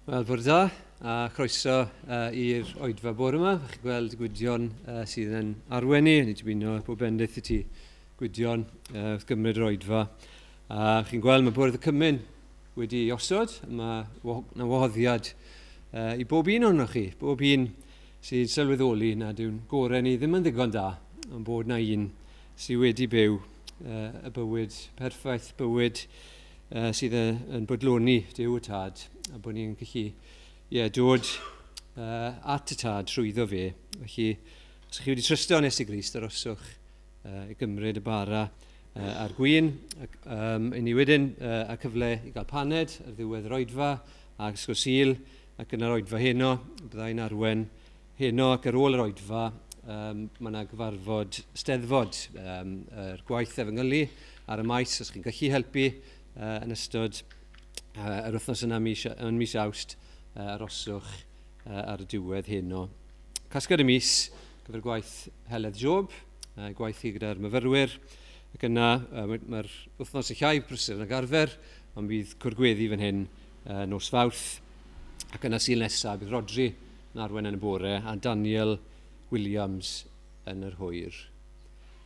Wel, bore da, a chroeso i'r oedfa bore yma. Chi'n gweld Gwydion sydd yn arwen ni. Ni wedi dymuno bob bendith i ti, Gwydion, wrth gymryd yr oedfa. A chi'n gweld mae bwrdd y cymun wedi ei osod. Mae yna wahoddiad i bob un ohonoch chi, bob un sy'n sylweddoli nad yw'n gorau ni ddim yn ddigon da, ond bod na un sydd wedi byw y bywyd perffaith, bywyd sydd yn bodloni Duw y Tad, a bod ni'n gallu yeah, dod at y Tad trwyddo fe. Felly, os ych chi wedi trysto yn Iesu Grist, aroswch i gymryd y bara a'r gwin. Ac, i ni wedyn a cyfle i gael paned ar ddiwedd yr oedfa ac ysgol Sul, ac yn yr oedfa heno, byddai'n arwen heno ac ar ôl yr oedfa, mae yna gyfarfod steddfod, yr gwaith efengylu ar y maes, os chi'n gallu helpu yn ystod yr wythnos yna mis, yn mis Awst, aroswch ar y diwedd heno. Casgliad y mis, gyfer gwaith Heledd Job, gwaith hi gyda'r myfyrwyr, ac yna mae'r wythnos yn llai prysur nag arfer, ond bydd cwrgweddi fan hyn nos Fawrth, ac yna Sul nesaf bydd Rodri yn arwain yn y bore a Daniel Williams yn yr hwyr.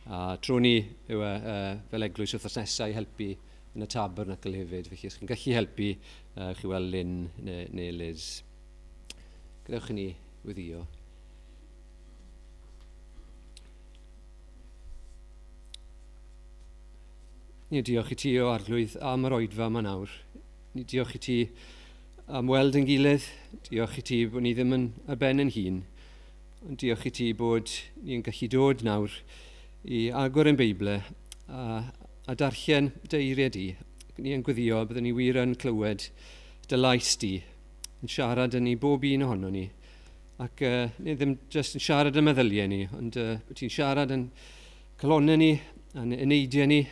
A tro ni yw e, fel eglwys wythnos nesaf i helpu yn y tabernacl hefyd. Felly os chi'n gallu helpu, chi weld Lynn neu, neu Liz. Gadewch i ni weddio. Ni diolch i ti o Arglwydd am yr oedfa yma nawr. Ni diolch i ti am weld yn gilydd. Diolch i ti bod ni ddim yn ar ben yn hun. Ond diolch i ti bod ni'n gallu dod nawr i agor ein Beible a, a darllen dy eiriau di. Ni yn gweddio byddwn ni wir yn clywed dy lais di yn siarad yn ni bob un ohono ni. Ac ni ddim jyst yn siarad yn meddyliau ni, ond bod ti'n siarad yn calonnau ni, a'n eneidiau ni,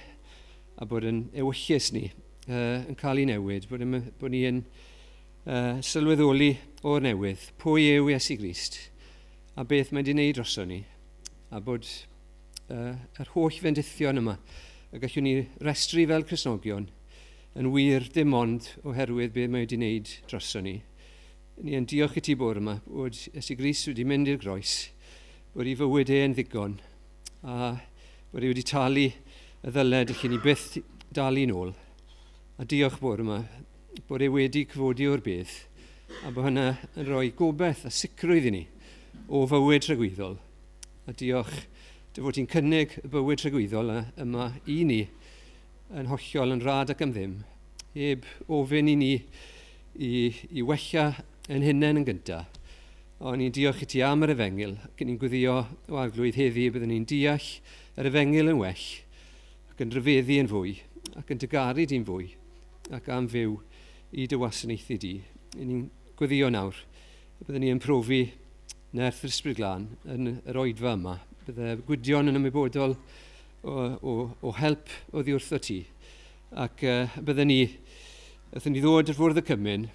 a bod yn ewyllys ni yn cael ei newid, bod, yn, bod ni yn sylweddoli o'r newydd pwy yw Iesu Grist a beth mae wedi wneud droso ni, a bod yr holl fendithion yma y gallwn ni restru fel Cristnogion yn wir dim ond oherwydd beth mae wedi wneud droso ni. Ni yn diolch i ti bore yma bod Iesu Grist wedi mynd i'r groes, bod ei fywyd e'n ddigon, a bod e wedi talu y ddyled i ni byth dalu nôl. A diolch bore yma bod e wedi cyfodi o'r bedd a bod hynna yn rhoi gobeith a sicrwydd i ni o fywyd tragwyddol. A diolch dy fod ti'n cynnig y bywyd tragwyddol yma i ni yn hollol yn rhad ac am ddim, heb ofyn i ni i, i wella yn hunain yn gyntaf. Ond ni'n diolch i ti am yr efengyl, ac ni'n gweddio o Arglwydd heddi y byddwn ni'n deall yr efengyl yn well, ac yn rhyfeddu yn fwy, ac yn dygaru di'n fwy, ac am fyw i dy wasanaethu di. Ni'n gweddio nawr y byddwn ni yn profi nerth yr Ysbryd Glân yn yr oedfa yma. Bydde Gwydion yn ymwybodol o, o, o help oddi wrtho ti. Ac bydden ni, wrth ni ddod ar fwrdd y cymun,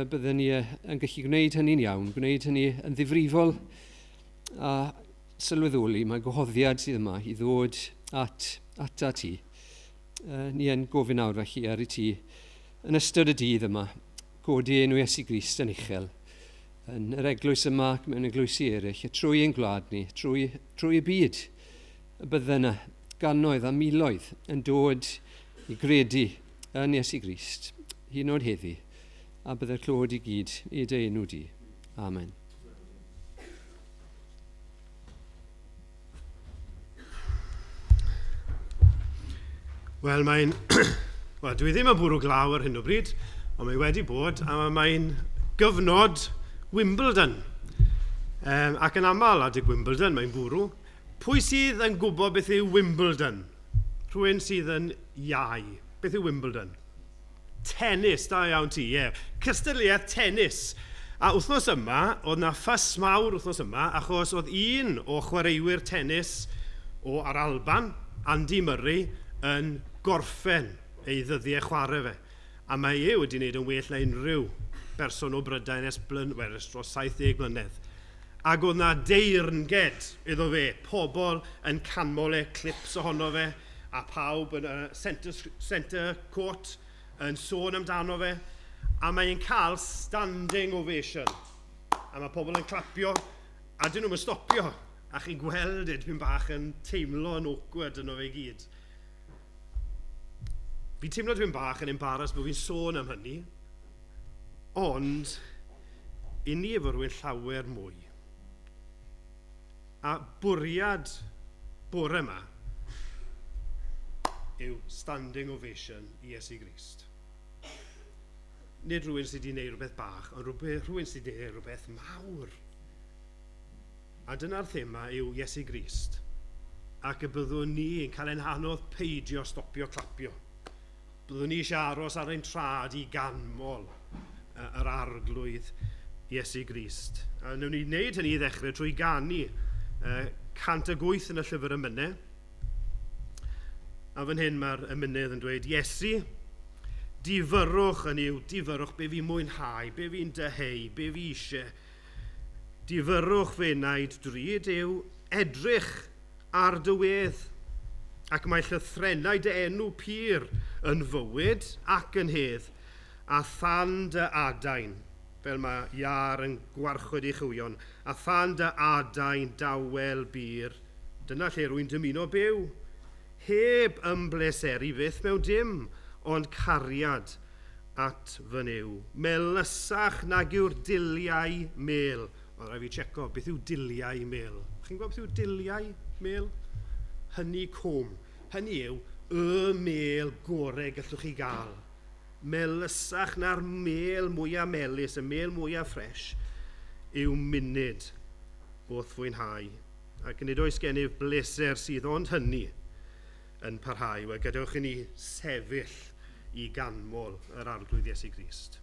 bydden ni yn gallu gwneud hynny'n iawn, gwneud hynny yn ddifrifol a sylweddoli mae gwahoddiad sydd yma i ddod at, ata ti. Ni yn gofyn nawr felly ar i ti yn ystod y dydd yma godi enw Iesu Grist yn uchel yn yr eglwys yma ac mewn eglwysi eraill, a trwy ein gwlad ni, trwy, trwy y byd, y bydde yna gannoedd a miloedd yn dod i gredu yn Iesu Grist, hyd yn oed heddi, a bydde'r clod i gyd i dy enw di. Amen. Wel, mae'n... Wel, dwi ddim yn bwrw glaw ar hyn o bryd, ond mae wedi bod, a mae'n gyfnod Wimbledon. Um, ac yn aml adeg Wimbledon, mae'n bwrw. Pwy sydd yn gwybod beth yw Wimbledon? Rhywun sydd yn iau. Beth yw Wimbledon? Tennis, da iawn ti, ie. Yeah. Cystadleuaeth tennis. A wythnos yma, oedd na ffys mawr wythnos yma, achos oedd un o chwaraewyr tennis o ar Alban, Andy Murray, yn gorffen ei ddyddiau chwarae fe. A mae e wedi wneud yn well na unrhyw berson o Brydain ers, blyn, well, ers dros 70 mlynedd. Ac oedd 'na deyrnged iddo fe, pobl yn canmol e, clips ohono fe, a pawb yn y centre, centre court yn sôn amdano fe. A mae'n cael standing ovation. A mae pobl yn clapio, a dyn nhw'n stopio. A chi'n gweld e dipyn bach yn teimlo yn awkward yno fe gyd. Fi'n teimlo dipyn bach yn embarrassed bod fi'n sôn am hynny, ond i ni efo rhywun llawer mwy. A bwriad bore yma yw standing ovation i Iesu Grist. Nid rhywun sydd wedi gwneud rhywbeth bach, ond rhywun sydd wedi gwneud rhywbeth mawr. A dyna'r thema yw Iesu Grist. Ac y byddwn ni yn cael ein hanodd peidio stopio clapio. Byddwn ni eisiau aros ar ein trad i ganmol yr Arglwydd Iesu Grist. A wnawn ni wneud hynny i ddechrau trwy ganu 108 yn y llyfr emynau. A fan hyn mae'r emynydd yn dweud, Iesu, difyrrwch yn yw, difyrrwch be fi'n mwynhau, be fi'n dyheu, be fi eisiau. Difyrrwch fy enaid drud yw edrych ar dy wedd, ac mae llythrennau dy enw pur yn fywyd ac yn hedd, a than dy adain, fel mae iâr yn gwarchod ei chywion, a than dy adain dawel bur, dyna lle rwy'n dymuno byw, heb ymbleseru fyth mewn dim, ond cariad at fy Nuw. Melysach nag yw'r diliau mel. Oedd rhaid fi checo, beth yw diliau mel? Chi'n gwybod beth yw diliau mel? Honeycomb. Hynny yw y mel gorau gallwch chi gael. Melysach na'r mel mwyaf melys, y mel mwyaf ffres, yw munud wrth fwynhau. Ac nid oes gennyf bleser sydd ond hynny yn parhau. Wel, gadewch i ni sefyll i ganmol yr Arglwydd Iesu Grist.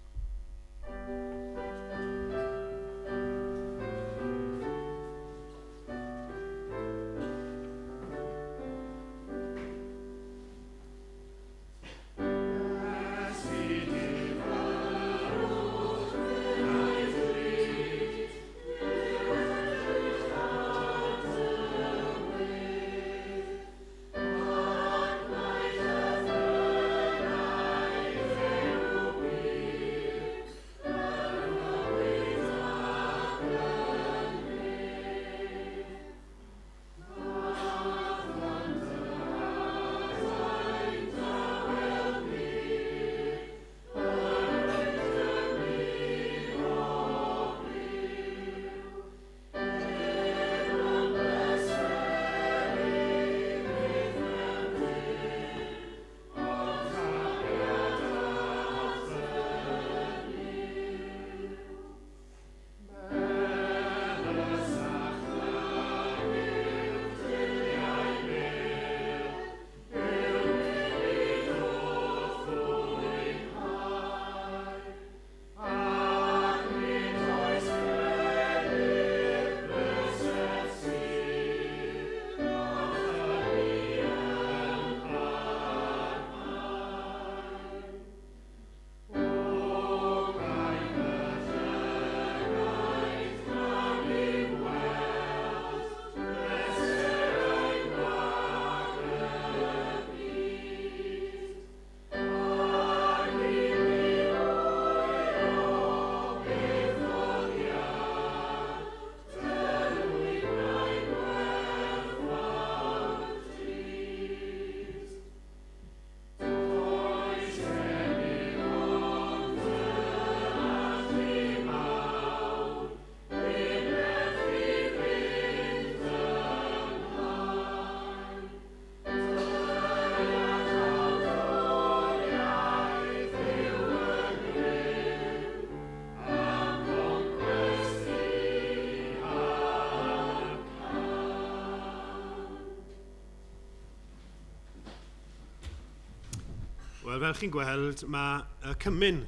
Wel, fel chi'n gweld, mae y cymun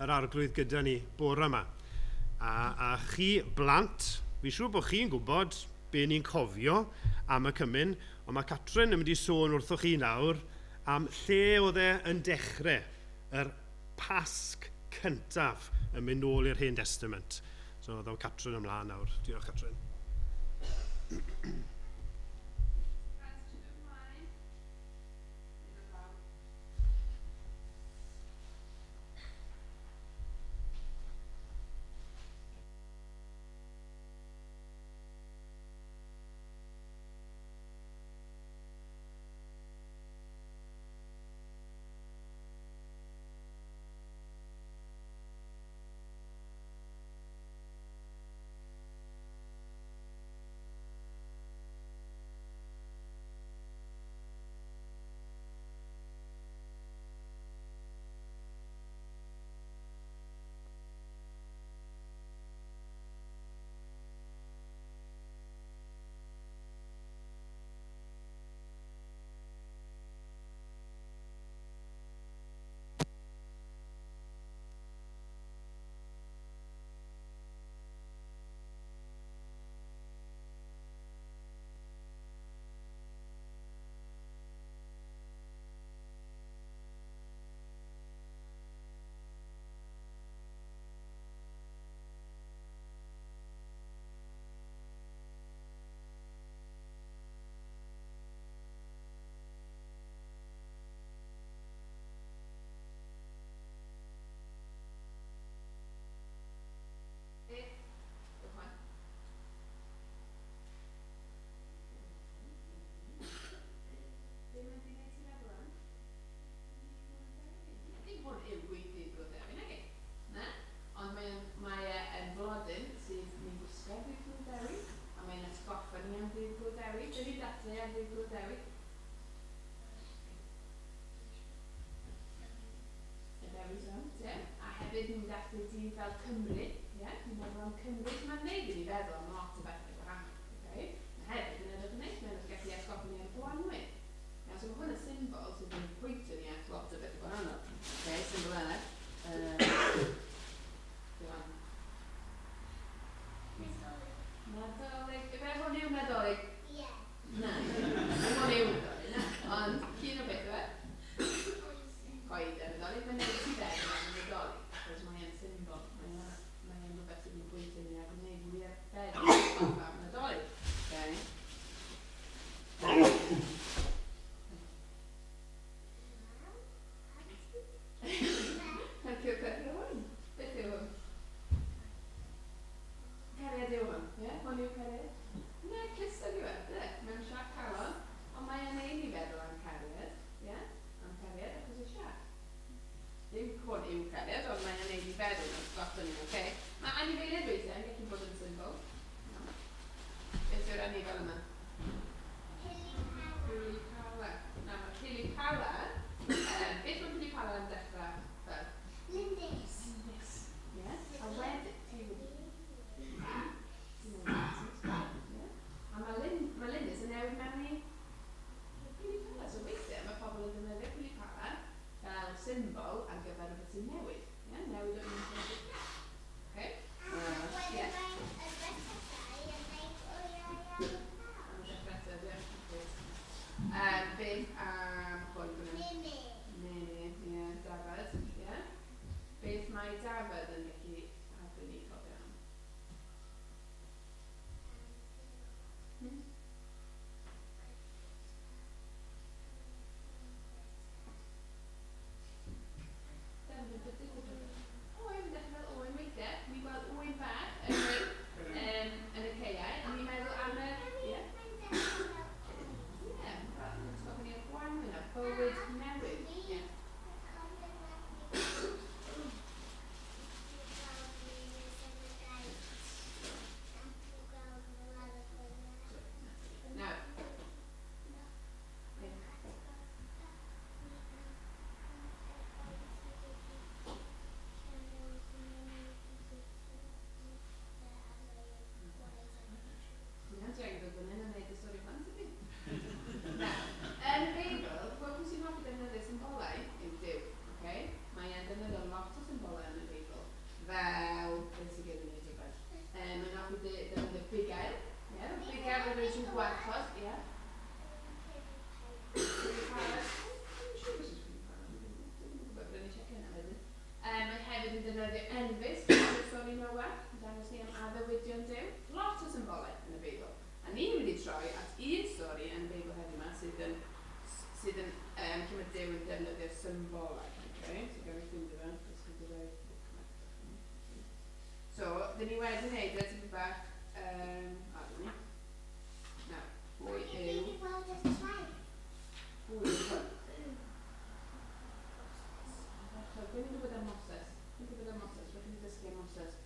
yr Arglwydd gyda ni bore yma. A chi blant, fi'n siŵr bod chi'n gwybod be ni'n cofio am y cymun, ond mae Catrin yn mynd i sôn wrthoch chi nawr am lle oedd e yn dechrau, yr Pasg cyntaf yn mynd nôl i'r Hen Testament. So, ddaw Catrin ymlaen nawr. Diolch, Catrin. Heddiw Gŵyl Dewi? Y Dewi Sant, ie. A hefyd ni'n dathlu dydd fel Cymru, ie. Ni'n meddwl am Cymru, so mae'n neud i ni feddwl am lot o bethau gwahanol. Okay? Mae hefyd yn edrych yn neis, mae'n gallu atgoffa ni am gwanwyn. Iawn, so mae hwn yn symbol sydd yn pwyntio ni at lot o bethau gwahanol. Okay, symbol arall. Iawn. Nadolig. Ife hwn yw Nadolig? Ie. Na. Hwn yw Nadolig, na. Ond un o beth yw e? Coeden Nadolig. Mae'n neud i feddwl am y Nadolig, achos mae e'n symbol. Mae e'n rhywbeth sydd yn pwyntio ni ac yn gwneud i ni feddwl am Nadolig. Okay. Ar gyfer hwn. Beth yw hwn? Cariad yw hwn, ie? Hwn yw cariad? Na, clustog yw e, de? Mewn siap calon. Ond mae e'n neud ni feddwl am cariad, ie? Am cariad achos y siap. Ddim hwn yw cariad, ond mae e'n neud ni feddwl yn atgoffa ni, oce? Mae anifeiliaid weithiau yn gallu bod yn symbol. Beth yw'r anifail yma? Pili-pala. Na, mae pili-pala, beth mae pili-pala yn dechrau fel? Lindys. Lindys, ie? A wedyn, a mae lindys yn newid mewn i pili-pala. So weithiau mae pobl yn defnyddio pili-pala fel symbol ar gyfer rhywbeth sy'n newid. Ie? Newid o un peth i'r llall. Okay? A Ie. wedyn mae y butterfly yn neud wyau ar y Am dechrau eto, ie. Beth am hwn fan hyn? Mimi. Nene, ie, dafad, ie. Beth mae dafad yn gallu helpu ni cofio am? Oen, mae'n dechrau fel oen weithiau. Ni'n gweld oen bach yn y caeau, a ni'n meddwl am y... Ie, Mae'n dechrau fel oen. ie, fel yn atgoffa ni o'r gwanwyn a bywyd newydd. Ie. Nawr, ie. Dwi'n dweud bod fan hyn yn neud y stori plant i fi. Nawr, yn y Beibl, gwybod pwy sy'n hoffi defnyddio symbolau? Yw Duw, ocê? Mae e'n defnyddio lot o symbolau yn y Beibl, fel, beth sydd gyda ni rhywbeth. Mae'n hoffi defnyddio bugail, ie? Bugail fel rhywun sy'n gwarchod, ie? Pili-pala. Dwi'n siŵr os oes pili-pala yn y Beibl. Dwi'm yn gwybod, rydyn ni checio hynna wedyn. Mae hefyd yn defnyddio enfys, fel y stori Noah, yn dangos ni am addewidion Duw. Lot o symbolau yn y Beibl. A ni'n mynd i troi at un stori yn y Beibl heddiw yma sydd yn, lle mae Duw yn defnyddio symbolau. Okay? So gawn ni ffindio fe. Jyst mynd i roi bookmark bach yma. So, dyn ni wedi wneud e tipyn bach. A, dyna ni. Nawr, pwy yw... Pwy yw hwn? Be ni'n gwybod am Moses? Ni'n gwybod am Moses? Beth ni'n dysgu am Moses?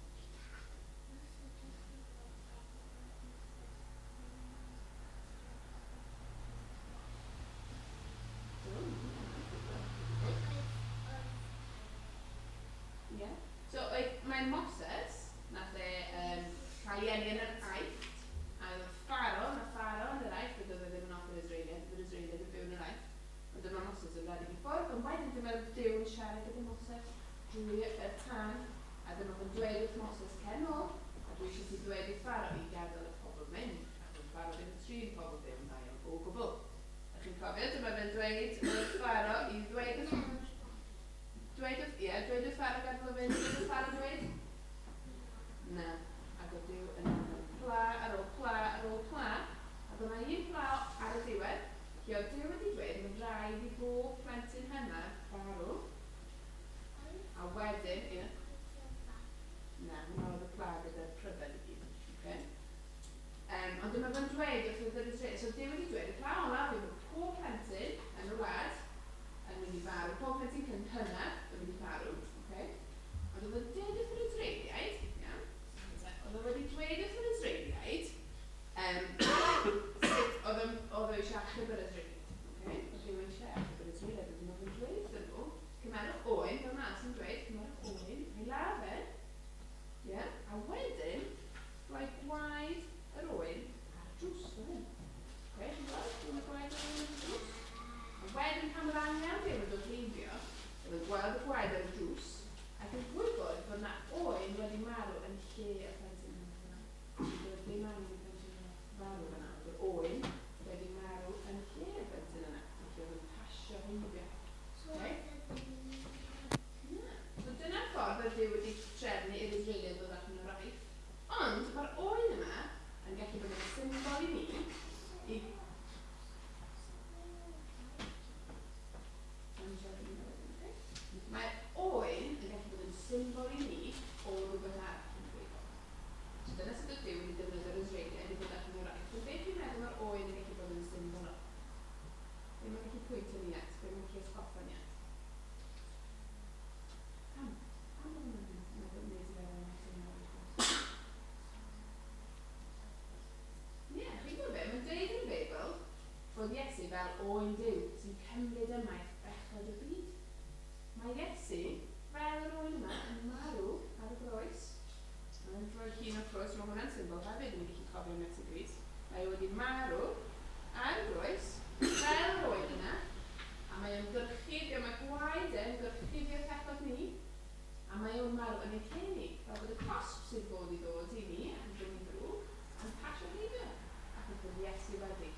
Ie. So, oedd, mae Moses, nath e cael ei eni yn yr Aifft, a oedd Pharaoh, mae Pharaoh yn yr Aifft, oedd e ddim yn hoffi'r Israeliaid, oedd yr Israeliaid yn byw yn yr Aifft. Ond dyma Moses yn rhedeg i ffwrdd, ond wedyn dyma Duw yn siarad gyda Moses drwy y tân, a dyma fo'n dweud wrth Moses, cer nôl, a dwi eisiau ti ddweud wrth Pharaoh i gadael y pobl mynd, achos Pharaoh ddim yn trin pobl ddim yn dda iawn o gwbl. A chi'n cofio, dyma fe'n dweud wrth Pharaoh i ddweud wrth dweud wrth, ie, dweud wrth Pharaoh gadael o fynd, dweud wrth Pharaoh dweud? Na, ac oedd Duw yn anodd. achub yr Israeliaid. Okay? Oedd Duw eisiau achub yr Israeliaid. Wedyn oedd yn dweud wrthyn nhw, cymerwch oen, fel ma sy'n dweud, cymerwch oen, a'i ladd e. Yeah? A wedyn, rhoi gwaed yr oen ar y drws fan hyn. Okay, chi'n gweld? Dwi'n gwaed yr oen ar y drws. A wedyn pan oedd angen Duw yn dod heibio, oedd yn gweld y gwaed ar y drws, ac yn gwybod bod yna oen wedi marw yn lle y plentyn yna. Doedd ddim angen y plentyn yna farw yna, oedd yr oen wedi marw yn lle y plentyn yna. Felly oedd yn pasio heibio. Okay? So dyna'r ffordd oedd Duw wedi trefnu i'r Israeliaid ddod allan o'r Aifft. Ond mae'r oen yma yn gallu bod yn symbol i ni i... Mae'r oen yn gallu bod yn symbol i ni o rhywbeth arall yn y Beibl. So dyna sut oedd Duw wedi defnyddio'r Israeliaid i ddod allan o'r Aifft. Ond beth dwi'n meddwl mae'r oen yn gallu bod yn symbol o? Be mae'n gallu pwyntio ni at? Be mae'n gallu atgoffa ni at? Pam? Pam bod nhw'n meddwl wneud i feddwl am Iesu nawr, wrth gwrs? Ie, chi'n gwybod be? Mae'n dweud yn y Beibl bod Iesu fel oen Duw sy'n cymryd ymaith bechod y byd. Mae Iesu, fel yr oen yma, yn marw ar y groes. Mae'n rhoi hun o'r groes, mae hwnna'n symbol hefyd, ni'n gallu cofio am Iesu Grist. Mae e wedi marw ar y groes, fel yr oen yna, a mae o'n gyrchuddio, mae gwaed e'n gyrchuddio'r pechod ni, a mae o'n marw yn ei lle ni, fel bod y cosb sydd fod i ddod i ni, ac yn dod ni'n ddrwg, yn pasio heibio, achos bod Iesu wedi.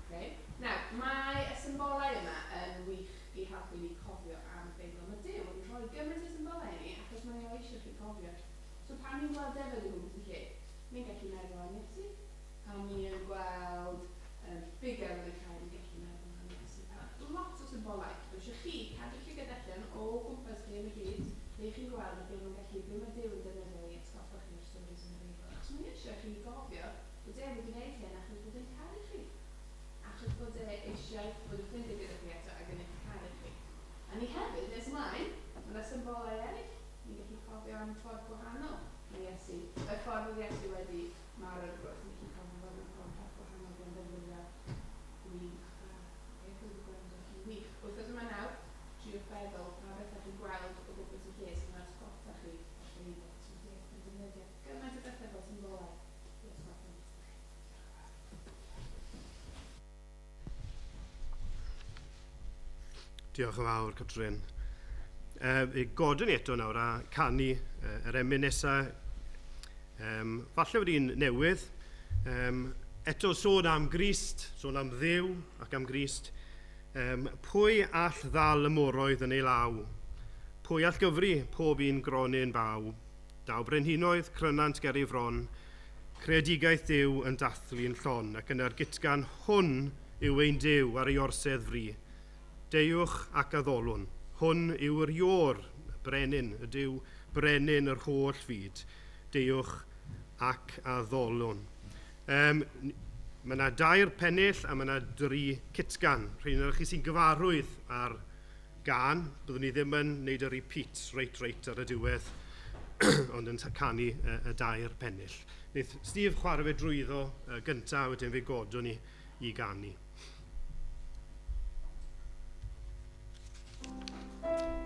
Okay? Nawr, mae y symbolau yma yn wych i helpu ni cofio am y Beibl. Mae Duw yn rhoi gymaint o symbolau i ni, achos mae o eisiau chi cofio. So pan ni'n gweld defed o gwmpas y lle, ni'n gallu meddwl am Iesu. Pan ni'n gweld bugail yn y cae, ni'n gallu meddwl am Iesu. Lot o symbolau. So eisiau chi cadw llygad allan o gwmpas chi yn y byd, be chi'n gweld a be mae'n gallu, be mae Duw yn defnyddio i atgoffa chi o'r stories yn y Beibl. Achos mae eisiau chi gofio bod e wedi gwneud hyn achos bod e'n caru chi. Achos bod e eisiau bod yn ffrindiau gyda chi eto ac yn eich caru chi. A ni hefyd, nes ymlaen, mae yna symbolau eraill. Ni'n gallu cofio am ffordd gwahanol mae Iesu. Y ffordd oedd Iesu wedi marw ar y groes, ni'n gallu cofio fod yn ffordd peth gwahanol gan ddefnyddio win a bara. Okay? Chi wedi gwrando yn wych. Wythnos yma nawr, triwch feddwl pa bethau chi'n gweld o gwmpas y lle sy'n atgoffa chi o'r Beibl. So Duw yn defnyddio gymaint o bethau fel symbolau i atgoffa ni. Diolch yn fawr, Catrin. I godwn ni eto nawr a canu yr emyn nesaf. Falle bod un newydd. Eto sôn am Grist, sôn am Dduw ac am Grist. Pwy all ddal y moroedd yn ei law? Pwy all gyfri pob un gronyn baw? Daw brenhinoedd crynant ger ei fron, creadigaeth Duw yn dathlu'n llon, ac yna'r gytgan hwn yw ein Duw ar ei orsedd fri. Deuwch ac addolwn. Hwn yw'r Iôr, y brenin, y Duw brenin yr holl fyd. Deuwch ac addolwn. Mae yna 2 pennill a mae yna 3 cytgan. Rhain o'r chi sy'n gyfarwydd ar gan, byddwn ni ddim yn wneud y repeat reit ar y diwedd, ond yn canu y 2 pennill. Wneith Steve chwarae fe drwyddo gyntaf, wedyn fe godwn ni i ganu. Thank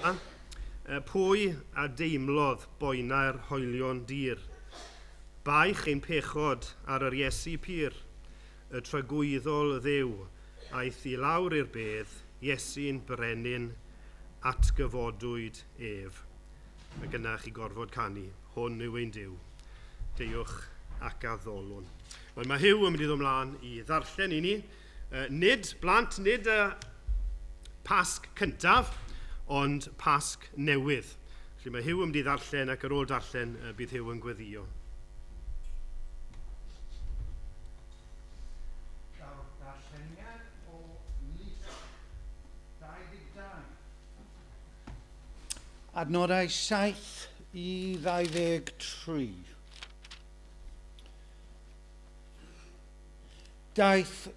Pwy a deimlodd boenau'r hoelion dir? Baich ein pechod ar yr Iesu pur, y tragwyddol Dduw, aeth i lawr i'r bedd, Iesu'n brenin, atgyfodwyd ef. Mae gyda chi gorfod canu, hwn yw ein Duw. Deuwch ac addolwn. Wel, mae Huw yn mynd i ddod ymlaen i ddarllen i ni. Nid blant, nid y Pasg cyntaf, ond Pasg newydd. Felly mae Huw yn mynd i ddarllen ac ar ôl darllen bydd Huw yn gweddio. Daw'r darlleniad o Luc 22. Adnodau 7 i 23. Daeth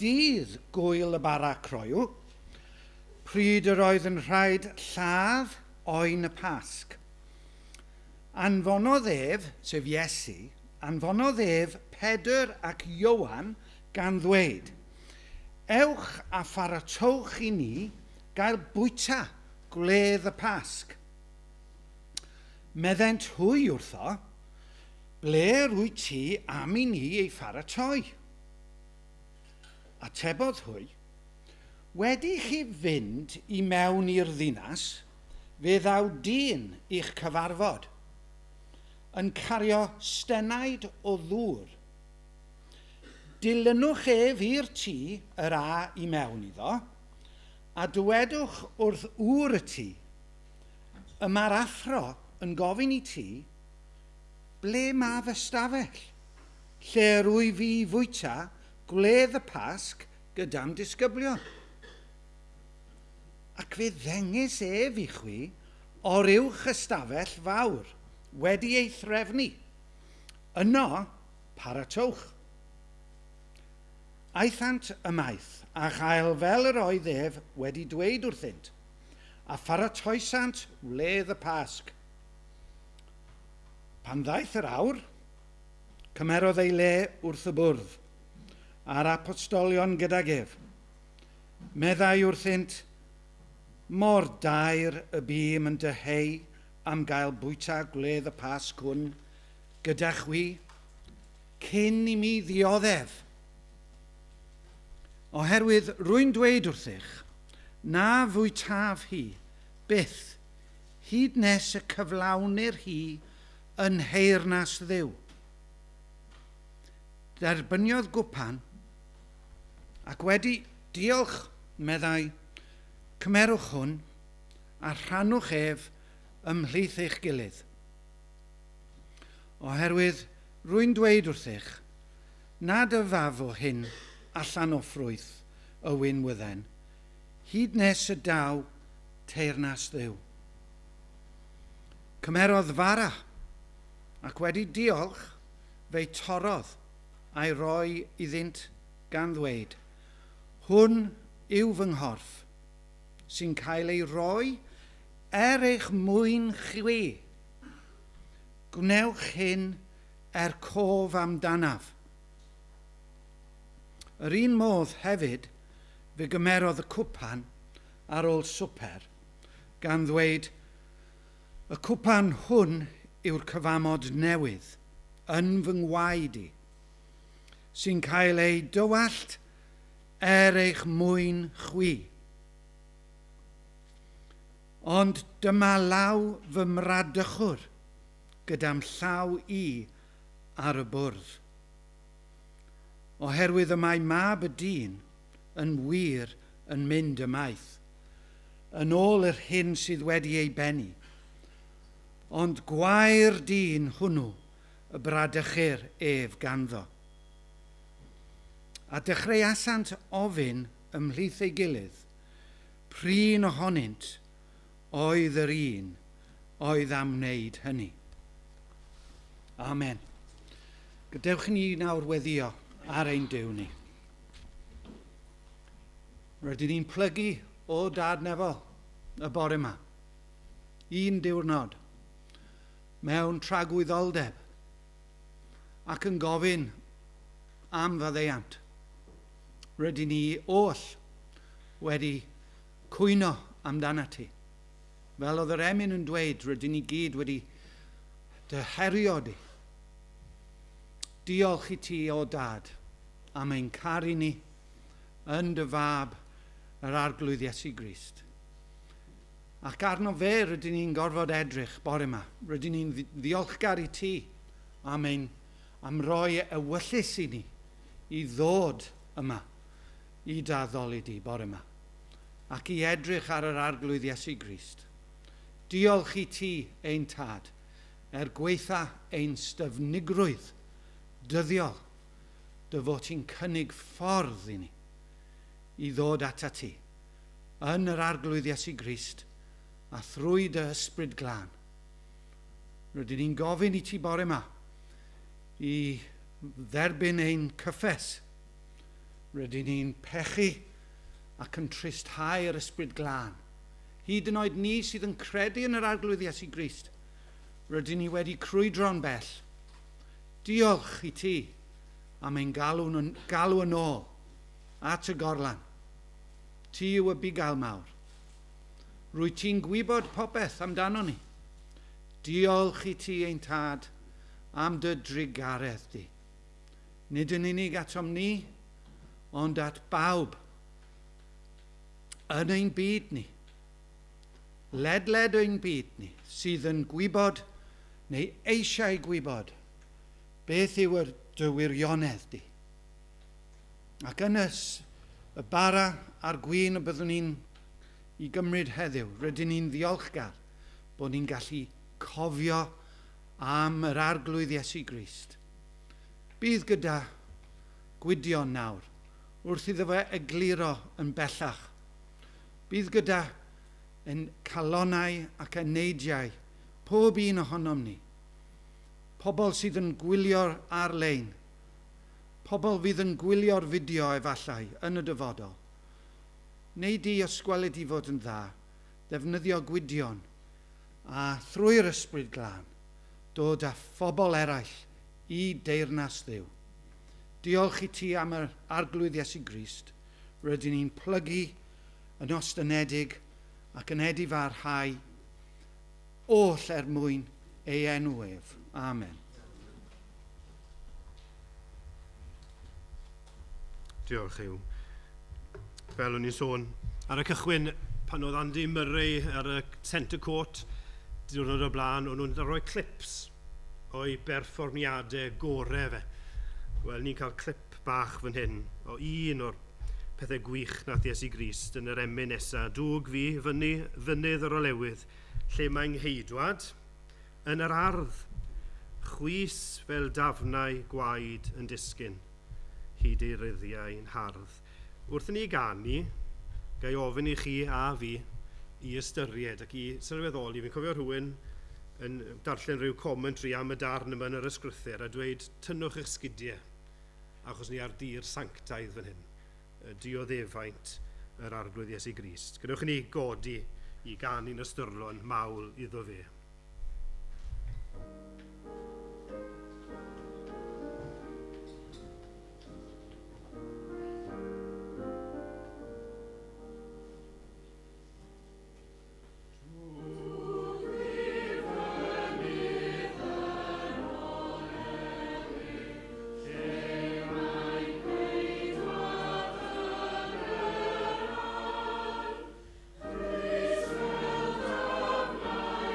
dydd gwyl y bara croyw, pryd yr oedd yn rhaid lladd oen y Pasg. Anfonodd ef, sef Iesu, anfonodd ef Pedr ac Ioan gan ddweud, ewch a pharatowch i ni gael bwyta gwledd y Pasg. Meddent hwy wrtho, ble rwyt ti am i ni ei pharatoi? Atebodd hwy, wedi chi fynd i mewn i'r ddinas, fe ddaw dyn i'ch cyfarfod, yn cario stenaid o ddŵr. Dilynwch ef i'r tŷ yr a i mewn iddo, a dywedwch wrth ŵr y tŷ, y mae'r athro yn gofyn i ti, ble mae fy stafell, lle yr wyf fi i fwyta gwledd y Pasg gyda'm disgyblion? Ac fe ddengys ef i chwi o'r uwch ystafell fawr, wedi ei threfnu. Yno, paratowch. Aethant ymaith a chael fel yr oedd ef wedi dweud wrthynt, a pharatoesant wledd y Pasg. Pan ddaeth yr awr, cymerodd ei le wrth y bwrdd, a'r apostolion gydag ef. Meddai wrthynt, mor daer y bûm yn dyheu am gael bwyta gwledd y Pasg hwn gyda chwi, cyn i mi ddioddef. Oherwydd rwy'n dweud wrthych, na fwytaf hi byth, hyd nes y cyflawnir hi yn nheyrnas Dduw. Derbyniodd gwpan, ac wedi diolch, meddai, cymerwch hwn a rhannwch ef ymhlith eich gilydd. Oherwydd rwy'n dweud wrthych, nad yfaf o hyn allan o ffrwyth y winwydden, hyd nes y daw teyrnas Dduw. Cymerodd fara, ac wedi diolch, fe'i torrodd a'i roi iddynt gan ddweud, hwn yw fy nghorff, sy'n cael ei roi er eich mwyn chwi. Gwnewch hyn er cof amdanaf. Yr un modd hefyd, fe gymerodd y cwpan ar ôl swper, gan ddweud, y cwpan hwn yw'r cyfamod newydd yn fy ngwaed i, sy'n cael ei dywallt er eich mwyn chwi. Ond dyma law fy mradychwr gyda'm llaw i ar y bwrdd. Oherwydd y mae mab y dyn yn wir yn mynd ymaith, yn ôl yr hyn sydd wedi ei bennu. Ond gwae'r dyn hwnnw y bradychir ef ganddo. A dechreuasant ofyn ymhlith ei gilydd, prin ohonynt oedd yr un oedd am wneud hynny. Amen. Gadewch ni nawr weddio ar ein Duw ni. Rydyn ni'n plygu o Dad Nefol y bore yma. Un diwrnod mewn tragwyddoldeb ac yn gofyn am faddeuant. Rydyn ni oll wedi cwyno amdana ti. Fel oedd yr emyn yn dweud, rydyn ni gyd wedi dy herio di. Diolch i ti, o Dad, am ein caru ni yn dy fab yr Arglwydd Iesu Grist. Ac arno fe rydyn ni'n gorfod edrych bore yma. Rydyn ni'n ddiolchgar i ti am roi ewyllys i ni i ddod yma i d'addoli di bore yma ac i edrych ar yr Arglwydd Iesu Grist. Diolch i ti, ein Tad, er gweitha ein styfnigrwydd dyddiol, dy fod ti'n cynnig ffordd i ni i ddod atat ti yn yr Arglwydd Iesu Grist a thrwy dy ysbryd glân. Rydyn ni'n gofyn i ti bore yma i dderbyn ein cyffes. Rydyn ni'n pechu ac yn tristhau yr ysbryd glân. Hyd yn oed ni sydd yn credu yn yr Arglwydd Iesu Grist, rydyn ni wedi crwydro'n bell. Diolch i ti am ein galw yn ôl at y gorlan. Ti yw y bugail mawr. Rwy ti'n gwybod popeth amdano ni. Diolch i ti, ein Tad, am dy drugaredd di. Nid yn unig atom ni, ond at bawb yn ein byd ni. Ledled ein byd ni, sydd yn gwybod neu eisiau gwybod beth yw yr dy wirionedd di. Ac yn y bara a'r gwin y byddwn ni'n i gymryd heddiw, rydyn ni'n ddiolchgar bod ni'n gallu cofio am yr Arglwydd Iesu Grist. Bydd gyda Gwydion nawr, wrth iddo fe egluro yn bellach. Bydd gyda yn calonnau ac eneidiau pob un ohonom ni. Pobl sydd yn gwylio'r ar-lein. Pobl fydd yn gwylio'r fideo efallai yn y dyfodol. Neu di os gweled di fod yn dda, ddefnyddio Gwydion a thrwy'r ysbryd glân dod â phobl eraill i deyrnas Dduw. Diolch i ti am yr Arglwydd Iesu Grist. Rydyn ni'n plygu yn ostynedig ac yn edifarhau oll er mwyn ei enw ef. Amen. Diolch, Huw. Fel o'n i'n sôn ar y cychwyn, pan oedd Andy Murray ar y centre court diwrnod o'r blaen, o'n nhw'n rhoi clips o'i berfformiadau gorau fe. Wel, ni'n cael clip bach fan hyn o un o'r pethau gwych nath Iesu Grist yn yr emyn nesaf. Dwg fi fyny fynydd yr olewydd, lle mae'n ngheidwad, yn yr ardd, chwys fel dafnau gwaed yn disgyn, hyd ei ryddiau yn hardd. Wrth i ni ganu, gai ofyn i chi a fi i ystyried ac i sylweddoli. Fi'n cofio rhywun yn darllen rhyw commentary am y darn yma yn yr ysgrythur a dweud tynnwch eich sgidiau, achos ni ar dir sanctaidd fan hyn, dioddefaint yr Arglwydd Iesu Grist. Gadewch i ni godi i ganu'n ystyrlon mawl iddo fe.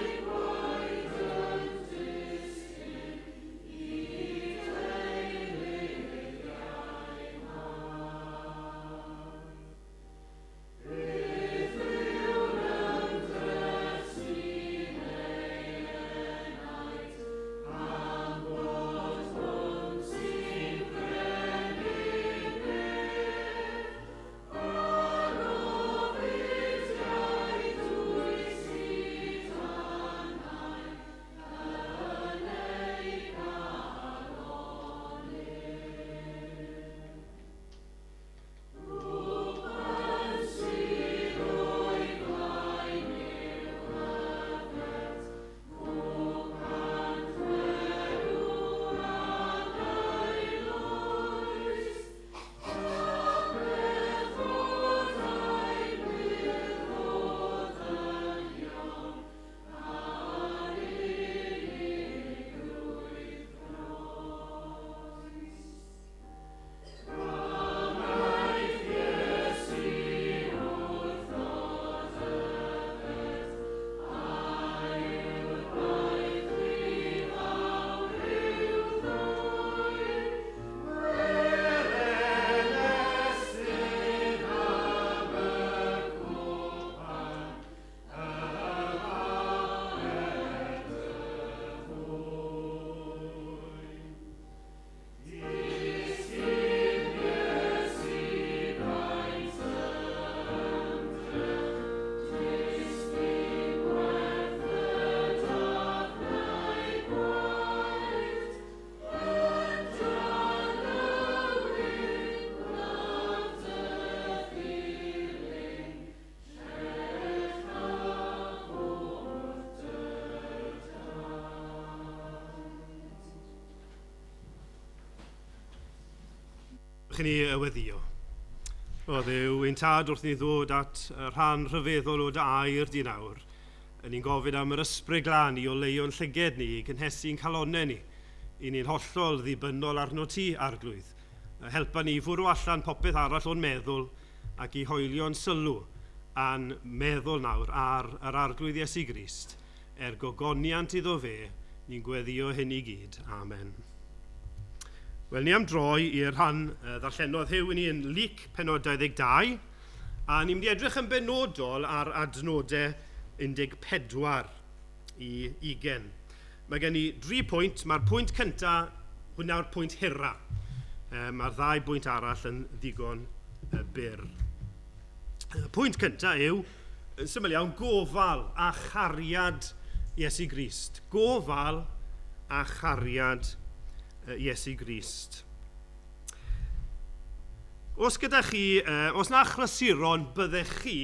Lle mae Gadewch i ni weddio. O Dduw, ein tad wrth ni ddod at y rhan rhyfeddol o dy air di nawr. Yn ni'n gofyn am yr ysbryd glân i oleuo'n llyged ni, i gynhesu'n calonnau ni. I ni'n hollol ddibynnol arno ti, Arglwydd. Helpa ni i fwrw allan popeth arall o'n meddwl ac i hoelio'n sylw a'n meddwl nawr ar yr Arglwydd Iesu Grist. Er gogoniant iddo fe, ni'n gweddio hyn i gyd. Amen. Wel, ni am droi i'r rhan ddarllenodd Huw i ni yn Luc pennod 22, a ni'n mynd i edrych yn benodol ar adnodau 14 i 20. Mae gen i dri pwynt. Mae'r pwynt cyntaf, hwnna'r pwynt hira. Mae'r ddau bwynt arall yn ddigon byr. Y pwynt cyntaf yw, yn syml iawn, gofal a chariad Iesu Grist. Gofal a chariad Iesu Grist. Os gyda chi, os na achlysuron, byddech chi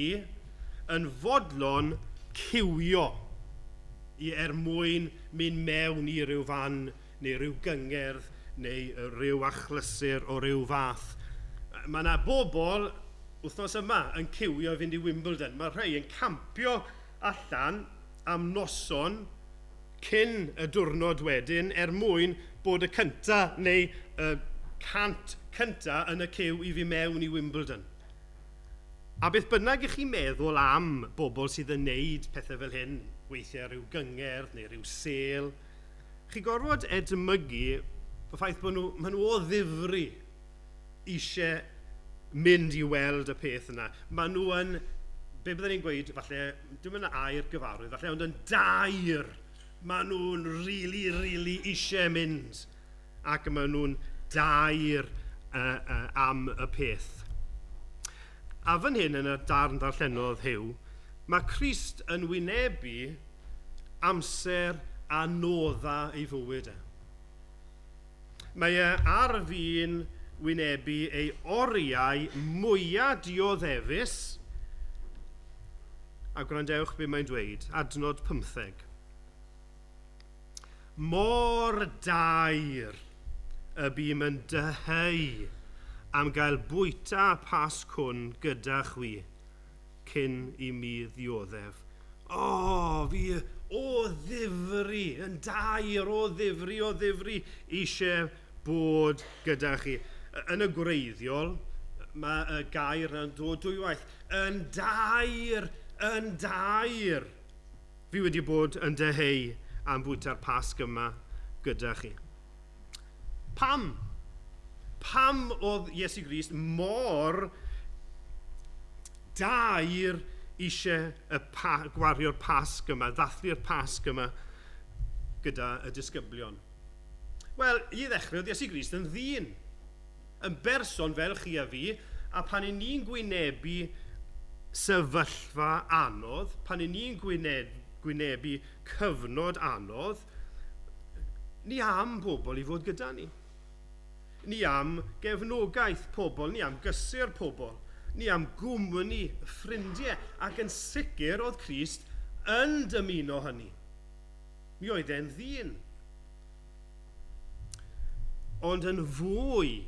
yn fodlon ciwio i er mwyn mynd mewn i ryw fan neu ryw gyngerdd neu ryw achlysur o ryw fath. Mae yna bobl wythnos yma yn ciwio i fynd i Wimbledon. Mae rhai yn campio allan am noson cyn y diwrnod wedyn er mwyn bod y cynta neu y 100 cynta yn y ciw i fi mewn i Wimbledon. A beth bynnag ych chi'n meddwl am bobl sydd yn neud pethau fel hyn, weithiau rhyw gyngerdd neu rhyw sêl, chi gorfod edmygu y ffaith bod nhw, maen nhw o ddifri eisiau mynd i weld y peth yna. Maen nhw yn, be byddwn ni'n gweud, falle, dim yn air gyfarwydd, falle, ond yn daer. Maen nhw'n really, really eisiau mynd. Ac maen nhw'n daer am y peth. A fan hyn yn y darn ddarllenodd Huw, mae Crist yn wynebu amser anodda ei fywyd e. Mae e ar fin wynebu ei oriau mwyaf dioddefus, a gwrandewch be mae'n dweud, adnod 15. Mor daer y bûm yn dyheu am gael bwyta Pasg hwn gyda chwi cyn i mi ddioddef. O, fi o ddifri, yn daer o ddifri, o ddifri eisiau bod gyda chi. Yn y gwreiddiol, mae y gair yn dod dwywaith. Yn daer, yn daer. Fi wedi bod yn dyheu am bwyta'r Pasg yma gyda chi. Pam? Pam oedd Iesu Grist mor daer eisiau y gwario'r Pasg yma, ddathlu'r Pasg yma gyda y disgyblion? Wel, i ddechrau, oedd Iesu Grist yn ddyn, yn berson fel chi a fi, a pan i ni'n gwynebu sefyllfa anodd, pan i ni'n gwynebu cyfnod anodd, ni am bobl i fod gyda ni. Ni am gefnogaeth pobl, ni am gysur pobl, ni am gwmni ffrindiau, ac yn sicr oedd Crist yn dymuno hynny. Mi oedd e'n ddyn. Ond yn fwy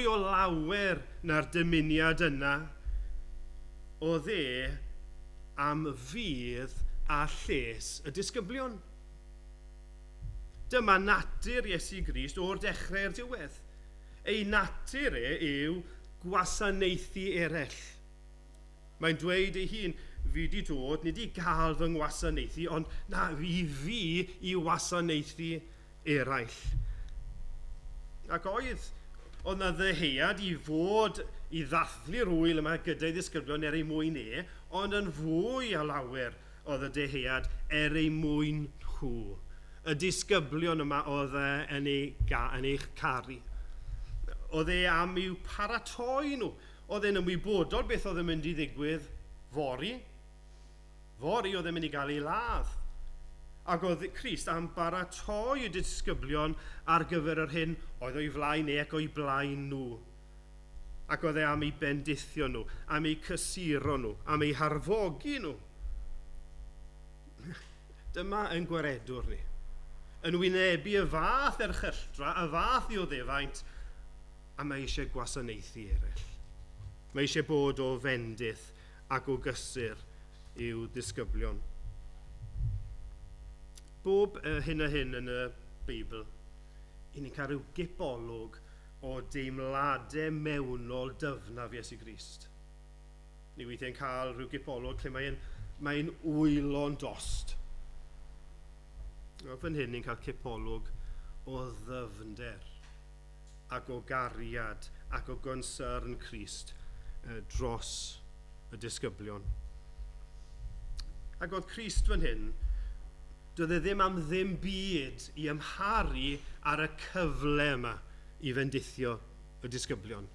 o lawer na'r dymuniad yna, oedd e am fudd a lles y disgyblion. Dyma natur Iesu Grist o'r dechrau i'r diwedd. Ei natur e yw gwasanaethu eraill. Mae'n dweud ei hun, fi di dod, nid i gael fy ngwasanaethu, ond na, i fi i wasanaethu eraill. Ac oedd 'na ddyhead i fod i ddathlu'r wyl yma gyda'i ddisgyblion er ei mwyn e, ond yn fwy o lawer oedd y dyhead er ei mwyn nhw. Y disgyblion yma oedd e yn eich caru. Oedd e am i'w paratoi nhw. Oedd e'n ymwybodol beth oedd yn mynd i ddigwydd fory. Fory oedd e'n mynd i gael ei ladd. Ac oedd Crist am baratoi y disgyblion ar gyfer yr hyn oedd o'i flaen e ac o'i blaen nhw. Ac oedd e am eu bendithio nhw, am eu cysuro nhw, am eu harfogi nhw. Dyma yn gwaredwr ni. Yn wynebu y fath erchylltra, y fath ddioddefaint, A mae eisiau gwasanaethu eraill. Mae eisiau bod o fendith ac o gysur i'w ddisgyblion. Bob hyn a hyn yn y Beibl, i ni'n cael rhyw gipolwg o deimladau mewnol dyfnaf Iesu Grist. Ni weithiau'n cael rhyw gipolwg lle mae'n wylo'n dost. Fan hyn ni'n cael cipolwg o ddyfnder ac o gariad ac o gonsern Crist dros y disgyblion. Ac oedd Crist fan hyn, doedd e ddim am ddim byd i ymharu ar y cyfle yma i fendithio y disgyblion.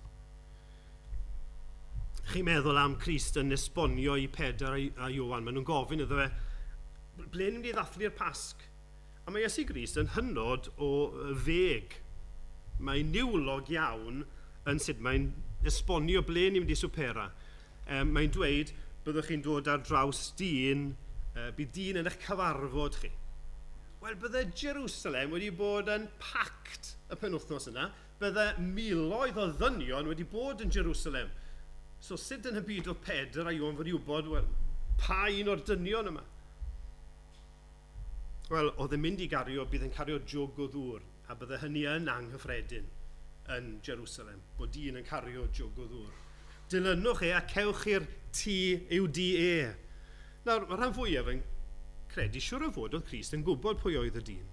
Chi'n meddwl am Crist yn esbonio i Pedr a Ioan, maen nhw'n gofyn iddo fe, ble ni'n mynd i ddathlu'r Pasg? A mae Iesu Grist yn hynod o feg. Mae'n niwlog iawn yn sut mae'n esbonio ble ni'n mynd i swpera. Mae'n dweud, byddwch chi'n dod ar draws dyn, bydd dyn yn eich cyfarfod chi. Wel, bydde Jerusalem wedi bod yn packed y penwythnos yna. Bydde miloedd o ddynion wedi bod yn Jerusalem. So sut yn y byd oedd Pedr a Ioan fod i wybod, wel, pa un o'r dynion yma? Wel, oedd yn mynd i gario, bydd yn cario jwg o ddŵr, a bydde hynny yn anghyffredin yn Jerusalem, bod dyn yn cario jwg o ddŵr. Dilynwch e a cewch i'r tŷ i'w dŷ e. Nawr, mae rhan fwyaf yn credu siwr o fod oedd Crist yn gwybod pwy oedd y dyn.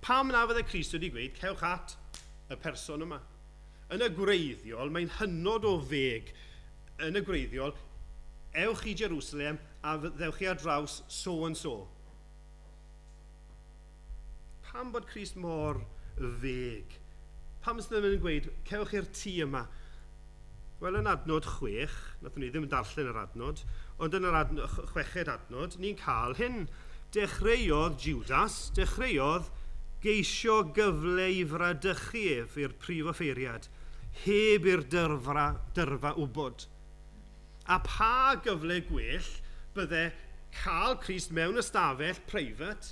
Pam na fydde Crist wedi gweud, cewch at y person yma? Yn y gwreiddiol, mae'n hynod o feg. Yn y gwreiddiol, ewch i Jerusalem a ddewch chi ar draws so and so. Pam bod Crist mor feg? Pam sydd ddim yn gweud, cewch i'r tŷ yma? Wel, yn adnod 6, nathon ni ddim yn darllen yr adnod, ond yn yr chweched adnod, ni'n cael hyn. Dechreuodd Judas, dechreuodd geisio gyfle i fradychu ef i'r prif offeiriad, heb i'r dyrfa wybod. A pa gyfle gwell bydde cael Crist mewn ystafell private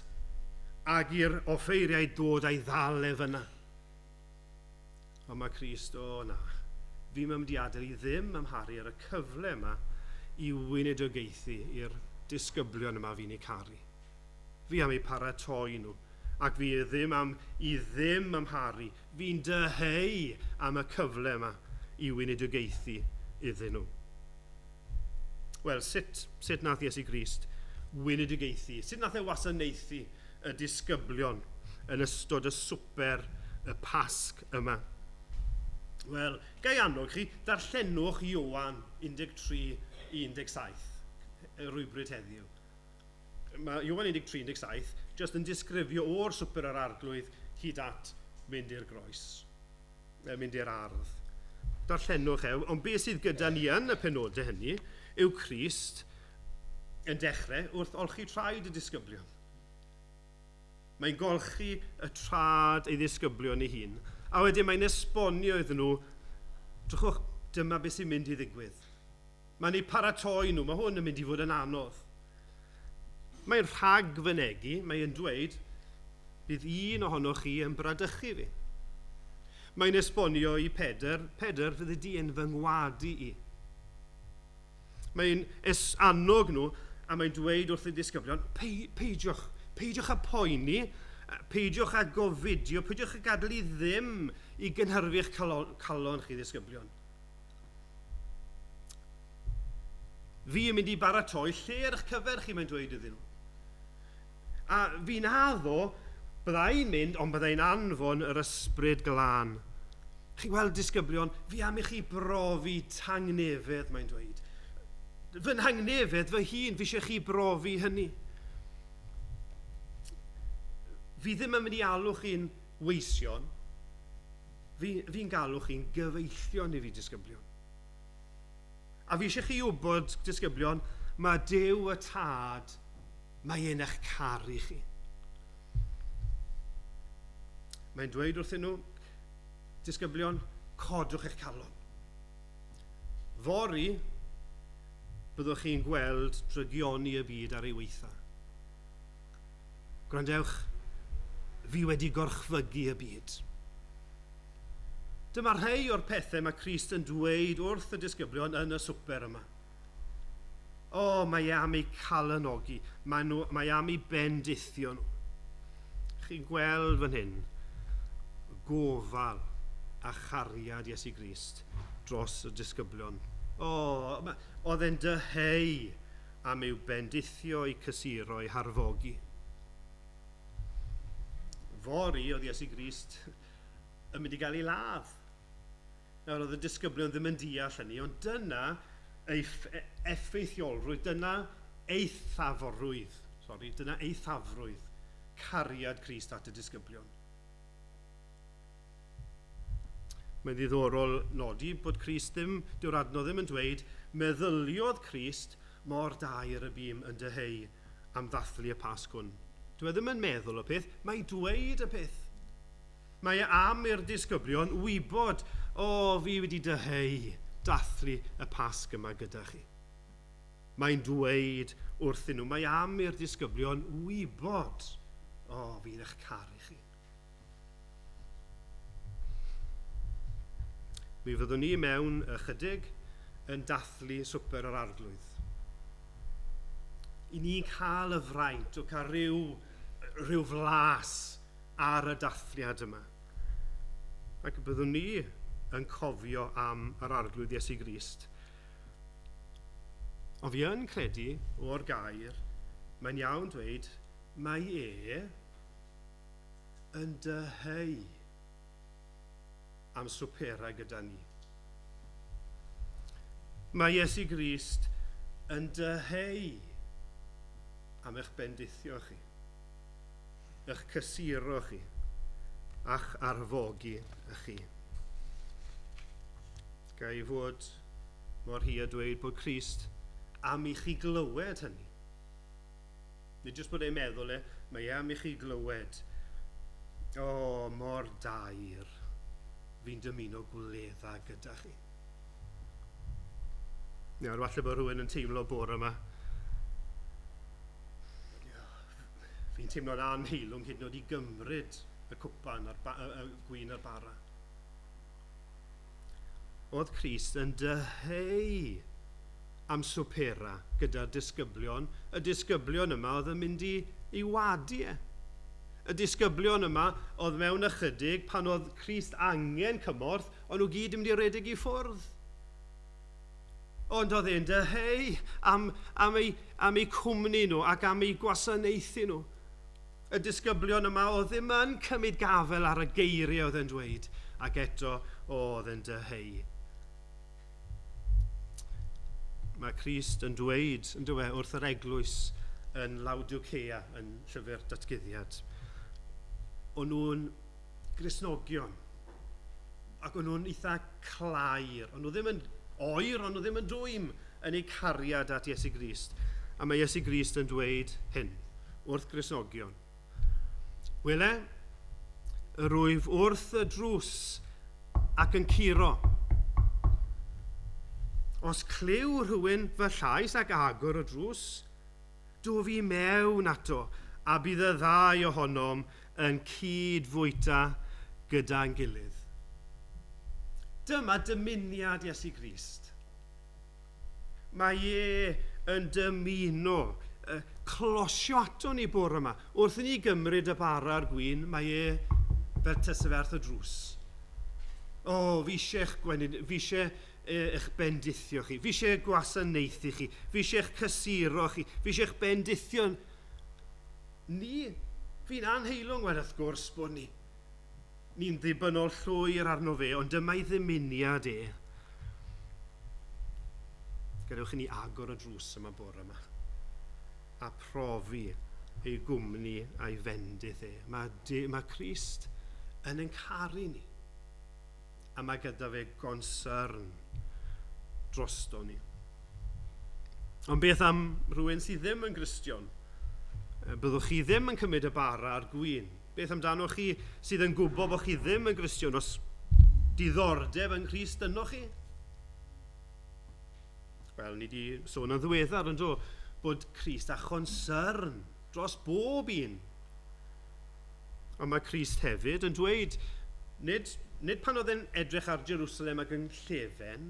ag i'r offeiriaid dod a'i ddal ef yna. Ond mae Crist, o na, fi'n mynd i adael i ddim amharu ar y cyfle yma i weinidogaethu i'r disgyblion yma fi'n eu caru. Fi am eu paratoi nhw, ac fi ddim am i ddim amharu. Fi'n dyheu am y cyfle yma i weinidogaethu iddyn nhw. Wel, sut nath Iesu Grist weinidogaethu? Sut nath e wasanaethu y disgyblion yn ystod y swper y Pasg yma? Wel, gai annog chi, darllenwch Ioan 13-17, y rhywbryd heddiw. Mae Ioan 13-17 jyst yn disgrifio o'r swper yr arglwydd hyd at mynd i'r groes, mynd i'r ardd. Darllenwch e, ond beth sydd gyda ni yn y penodau hynny yw Crist yn dechrau wrth olchi traed y disgyblion. Mae'n golchi y traed ei ddisgyblion ei hun. A wedyn mae'n esbonio iddyn nhw, drychwch, dyma beth sy'n mynd i ddigwydd. Mae'n eu paratoi nhw, mae hwn yn mynd i fod yn anodd. Mae'n rhagfynegi, mae'n dweud, bydd un ohonoch chi yn bradychu fi. Mae'n esbonio i Pedr, Pedr fyddi di yn fy ngwadu i. Mae'n annog nhw, a mae'n dweud wrth y disgyblion, peidiwch â poeni, peidiwch â gofidio, peidiwch â gadael i ddim i gynhyrfu'ch calon chi ddisgyblion. Fi yn mynd i baratoi lle ar eich cyfer chi, mae'n dweud iddyn nhw. A fi'n addo, byddai'n mynd, ond byddai'n anfon yr ysbryd glân. Chi'n gweld disgyblion, fi am i chi brofi tangnefedd, mae'n dweud. Fy nhangnefedd fy hun, fi eisiau chi brofi hynny. Fi ddim yn mynd i alw chi'n weision, fi'n galw chi'n gyfeillion i fi disgyblion. A fi eisiau chi wybod, disgyblion, mae Duw y Tad, mae e'n eich caru chi. Mae'n dweud wrthyn nhw, disgyblion, codwch eich calon. Fory, byddwch chi'n gweld drygioni y byd ar ei weitha. Gwrandewch, fi wedi gorchfygu y byd. Dyma rhai o'r pethau mae Crist yn dweud wrth y disgyblion yn y swper yma. O, mae e am eu calanogi, mae am eu bendithio nhw. Chi'n gweld fan hyn, gofal a chariad Iesu Grist dros y disgyblion. O, oedd e'n dyheu am i'w bendithio, eu cysuro, eu harfogi. Fory oedd Iesu Grist yn mynd i gael ei ladd. Nawr, oedd y disgyblion ddim yn deall hynny, ond dyna ei effeithiolrwydd, dyna eithafrwydd, dyna eithafrwydd cariad Crist at y disgyblion. Mae'n ddiddorol nodi bod Crist ddim, dyw'r adnodd ddim yn dweud, meddyliodd Crist mor daer y bûm yn dyheu am ddathlu y Pasg hwn. Dyw e ddim yn meddwl y peth, mae'n dweud y peth. Mae e am i'r disgyblion wybod, o, fi wedi dyheu dathlu y Pasg yma gyda chi. Mae'n dweud wrthyn nhw, mae am i'r disgyblion wybod, o, fi'n eich caru chi. Mi fyddwn ni mewn ychydig yn dathlu swper yr Arglwydd. I ni'n cael y fraint o cael rhyw flas ar y dathliad yma. Ac byddwn ni yn cofio am yr Arglwydd Iesu Grist. Ond fi yn credu o'r gair, mae'n iawn dweud, mae e yn dyheu am swpera gyda ni. Mae Iesu Grist yn dyheu am eich bendithio chi, eich cysuro chi, a'ch arfogi chi. Ga i fod mor hir a dweud bod Crist am i chi glywed hynny. Nid jyst bod e'n meddwl e, mae e am i chi glywed. O, mor daer, fi'n dymuno gwledda gyda chi. Nawr, falle bod rhywun yn teimlo bore yma. Fi'n teimlo'n anheilwng hyd yn oed i gymryd y cwpan a'r y gwin a'r bara. Oedd Crist yn dyheu am swpera gyda'r disgyblion. Y disgyblion yma oedd yn mynd i wadu e. Y disgyblion yma oedd mewn ychydig pan oedd Crist angen cymorth, ond nhw gyd yn mynd i redeg i ffwrdd. Ond oedd e'n dyheu am eu cwmni nhw ac am eu gwasanaethu nhw. Y disgyblion yma oedd ddim yn cymryd gafel ar y geiriau oedd e'n dweud, ac eto oedd e'n dyheu. Mae Crist yn dweud, yn dweud, wrth yr eglwys yn Laodicea, yn llyfr Datguddiad, o'n nhw'n Gristnogion, ac o'n nhw'n eitha clair, o'n nhw ddim yn oer, o'n nhw ddim yn dwym yn eu cariad at Iesu Grist. A mae Iesu Grist yn dweud hyn wrth Gristnogion. Wele, yr wyf wrth y drws ac yn curo. Os clyw rhywun fy llais ac agor y drws, dw fi mewn ato, a bydd y ddau ohonom yn cyd-fwyta gyda'n gilydd. Dyma dymuniad Iesu Grist. Mae e yn dymuno closio ato ni bore yma. Wrth i ni gymryd y bara a'r gwin, mae e fel tyseferth y drws. O, fi eisiau eich gwenyn, fi eisiau eich bendithio chi, fi eisiau gwasanaethu chi, fi eisiau eich cysuro chi, fi eisiau eich bendithio ni. Fi'n anheilwng, wel, wrth gwrs bod ni. Ni'n ddibynnol llwyr arno fe, ond dyma'i ddymuniad e. Gadewch i ni agor y drws yma bore yma a profi ei gwmni a'i fendith e. Mae Crist yn ein caru ni, a mae gyda fe gonsern drosto ni. Ond beth am rhywun sydd ddim yn Gristion? Byddwch chi ddim yn cymryd y bara a'r gwin. Beth amdano chi sydd yn gwybod bod chi ddim yn Gristion, os diddordeb yng Nghrist yno chi? Wel, ni wedi sôn yn ddiweddar yn do, bod Crist â chonsern dros bob un. Ond mae Crist hefyd yn dweud, nid Nid pan oedd e'n edrych ar Jerusalem ac yn llefen,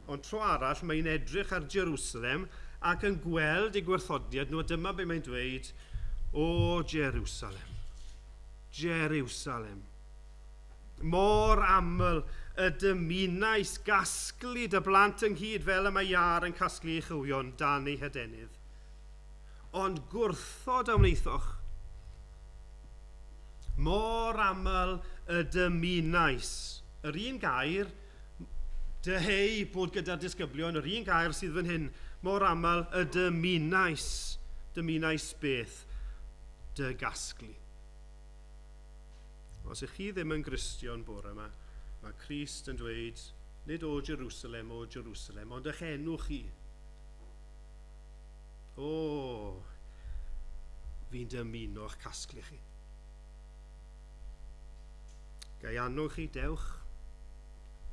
ond tro arall mae'n edrych ar Jerusalem ac yn gweld ei gwerthodiad nhw, a dyma be mae'n dweud, O Jerusalem, Jerusalem, mor aml y dymunais gasglu dy blant ynghyd fel y mae iâr yn casglu ei chywion dan ei hadenydd. Ond gwrthod a wnaethoch. Mor aml y dymunais. Yr un gair, dyheu bod gyda'r disgyblion, yr un gair sydd fan hyn, mor aml y dymunais. Dymunais beth? Dy gasglu. Os ych chi ddim yn Gristion bore yma, mae Crist yn dweud, nid o Jerusalem, o Jerusalem, ond eich enw chi. O, fi'n dymuno eich casglu chi. Gai annog chi, dewch,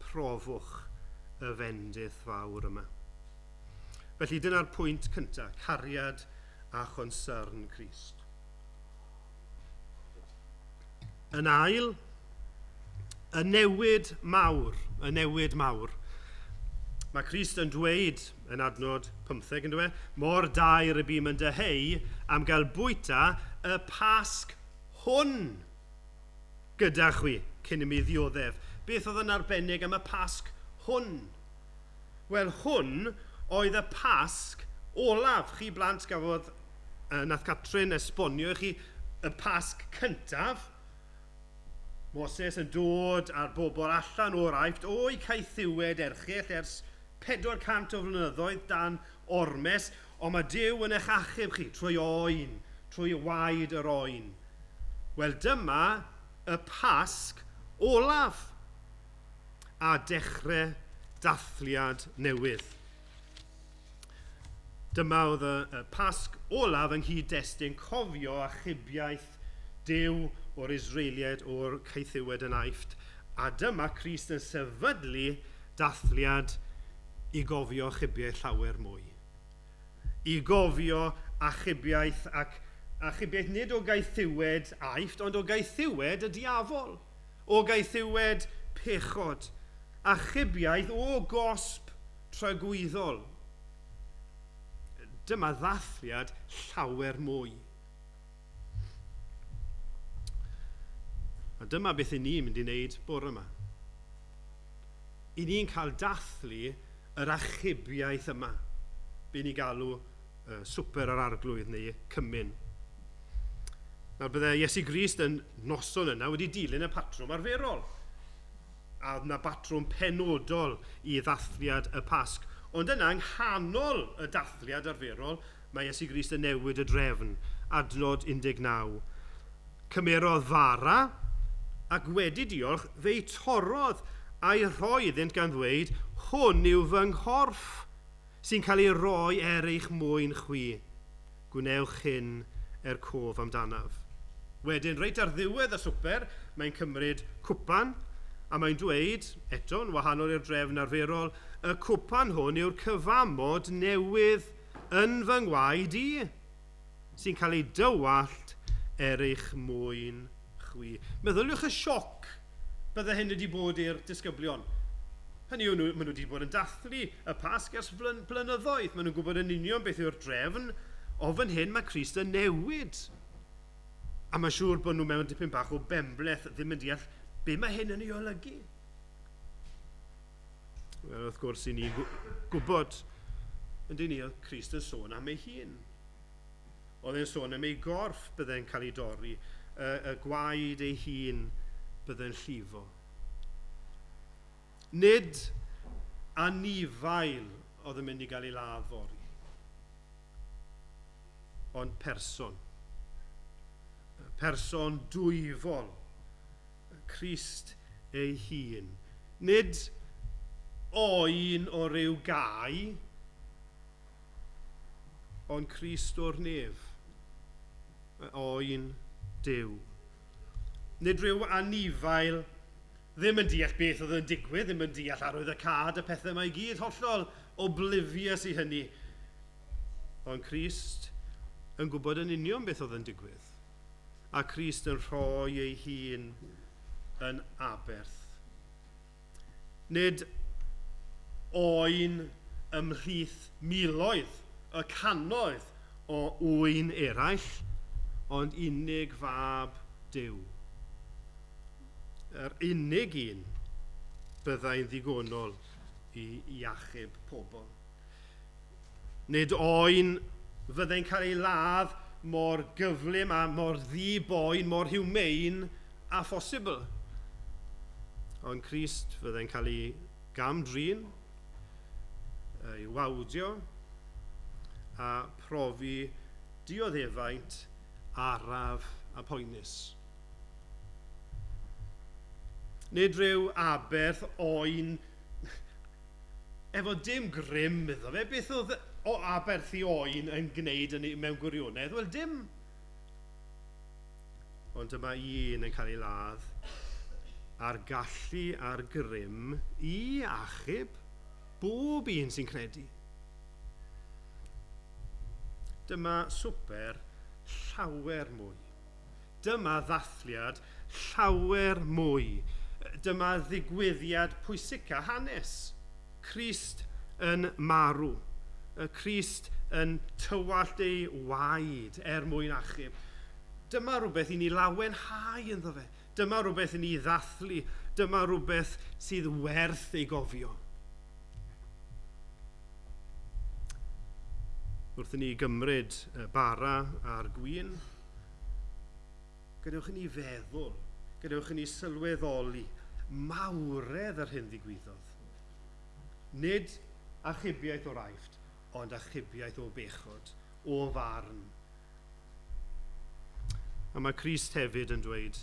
profwch y fendith fawr yma. Felly dyna'r pwynt cyntaf, cariad a chonsern Crist. Yn ail, y newid mawr, y newid mawr. Mae Crist yn dweud yn adnod 15 yn dweud, mor daer y bûm yn dyheu am gael bwyta y Pasg hwn gyda chwi cyn i mi ddioddef. Beth oedd yn arbennig am y Pasg hwn? Wel, hwn oedd y Pasg olaf. Chi blant gafodd, nath Catrin esbonio i chi y Pasg cyntaf. Moses yn dod â'r bobl allan o'r Aifft o'i caethiwed erchyll ers 400 o flynyddoedd dan ormes, ond mae Duw yn eich achub chi trwy oen, trwy waed yr oen. Wel, dyma y Pasg olaf a dechrau dathliad newydd. Dyma oedd y Pasg olaf yng nghyd-destun cofio achubiaeth Duw o'r Israeliaid o'r caethiwed yn Aifft. A dyma Crist yn sefydlu dathliad i gofio achubiaeth llawer mwy. I gofio achubiaeth ac achubiaeth nid o gaethiwed Aifft, ond o gaethiwed y diafol, o gaethiwed pechod, achubiaeth o gosb tragwyddol. Dyma ddathliad llawer mwy. A dyma beth i ni'n mynd i wneud bore yma. I ni'n cael dathlu yr achubiaeth yma. Be ni galw swper yr Arglwydd neu cymun. Nawr bydde Iesu Grist yn noson yna wedi dilyn y patrwm arferol. A oedd yna batrwm penodol i ddathliad y Pasg. Ond yna, yng nghanol y dathliad arferol, mae Iesu Grist yn newid y drefn. Adnod 19. Cymerodd fara ac wedi diolch, fe'i torrodd a'i rhoi iddynt gan ddweud, hwn yw fy nghorff sy'n cael ei roi er eich mwyn chwi. Gwnewch hyn er cof amdanaf. Wedyn, reit ar ddiwedd y swper, mae'n cymryd cwpan, a mae'n dweud, eto, yn wahanol i'r drefn arferol, y cwpan hwn yw'r cyfamod newydd yn fy ngwaed i, sy'n cael ei dywallt er eich mwyn chwi. Meddyliwch y sioc bydde hyn wedi bod i'r disgyblion. Hynny yw, maen nhw wedi bod yn dathlu y Pasg ers blynyddoedd. Maen nhw'n gwybod yn union beth yw'r drefn. O fan hyn mae Crist yn newid. A mae'n siŵr bod nhw mewn dipyn bach o benbleth ddim yn deall be mae hyn yn ei olygu. Wel, wrth gwrs, i ni gwybod, yndyn ni, oedd Crist yn sôn am ei hun. Oedd e'n sôn am ei gorff byddai'n cael ei dorri, y gwaed ei hun byddai'n llifo. Nid anifail oedd yn mynd i gael ei ladd fory, ond person. Person dwyfol, Crist ei hun. Nid oen o ryw gae, ond Crist o'r nef, oen Duw. Nid rhyw anifail ddim yn deall beth oedd yn digwydd, ddim yn deall arwydd y cad, y pethau mae i gyd, hollol oblivious i hynny. Ond Crist yn gwybod yn union beth oedd yn digwydd. A Crist yn rhoi ei hun yn aberth. Nid oen ymhlith miloedd, y cannoedd o ŵyn eraill, ond unig fab Duw. Yr unig un byddai'n ddigonol i achub pobl. Nid oen fyddai'n cael ei ladd mor gyflym a mor ddi-boen, mor humane a phosibl. Ond Crist fyddai'n cael ei gam-drin, ei wawdio a profi dioddefaint araf a poenus. Nid rhyw aberth oen efo dim grym iddo fe. Beth oedd o aberth i oen yn gwneud yn, mewn gwirionedd? Wel, dim. Ond dyma un yn cael ei ladd a'r gallu a'r grym i achub bob un sy'n credu. Dyma swper llawer mwy. Dyma ddathliad llawer mwy. Dyma ddigwyddiad pwysica hanes. Crist yn marw. Y Crist yn tywallt ei waed er mwyn achub. Dyma rhywbeth i ni lawenhau ynddo fe. Dyma rhywbeth i ni ddathlu. Dyma rhywbeth sydd werth ei gofio. Wrth i ni gymryd y bara a'r gwin, gadewch i ni feddwl, gadewch i ni sylweddoli mawredd yr hyn ddigwyddodd. Nid achubiaeth o'r Aifft, ond achubiaeth o bechod, o farn. A mae Crist hefyd yn dweud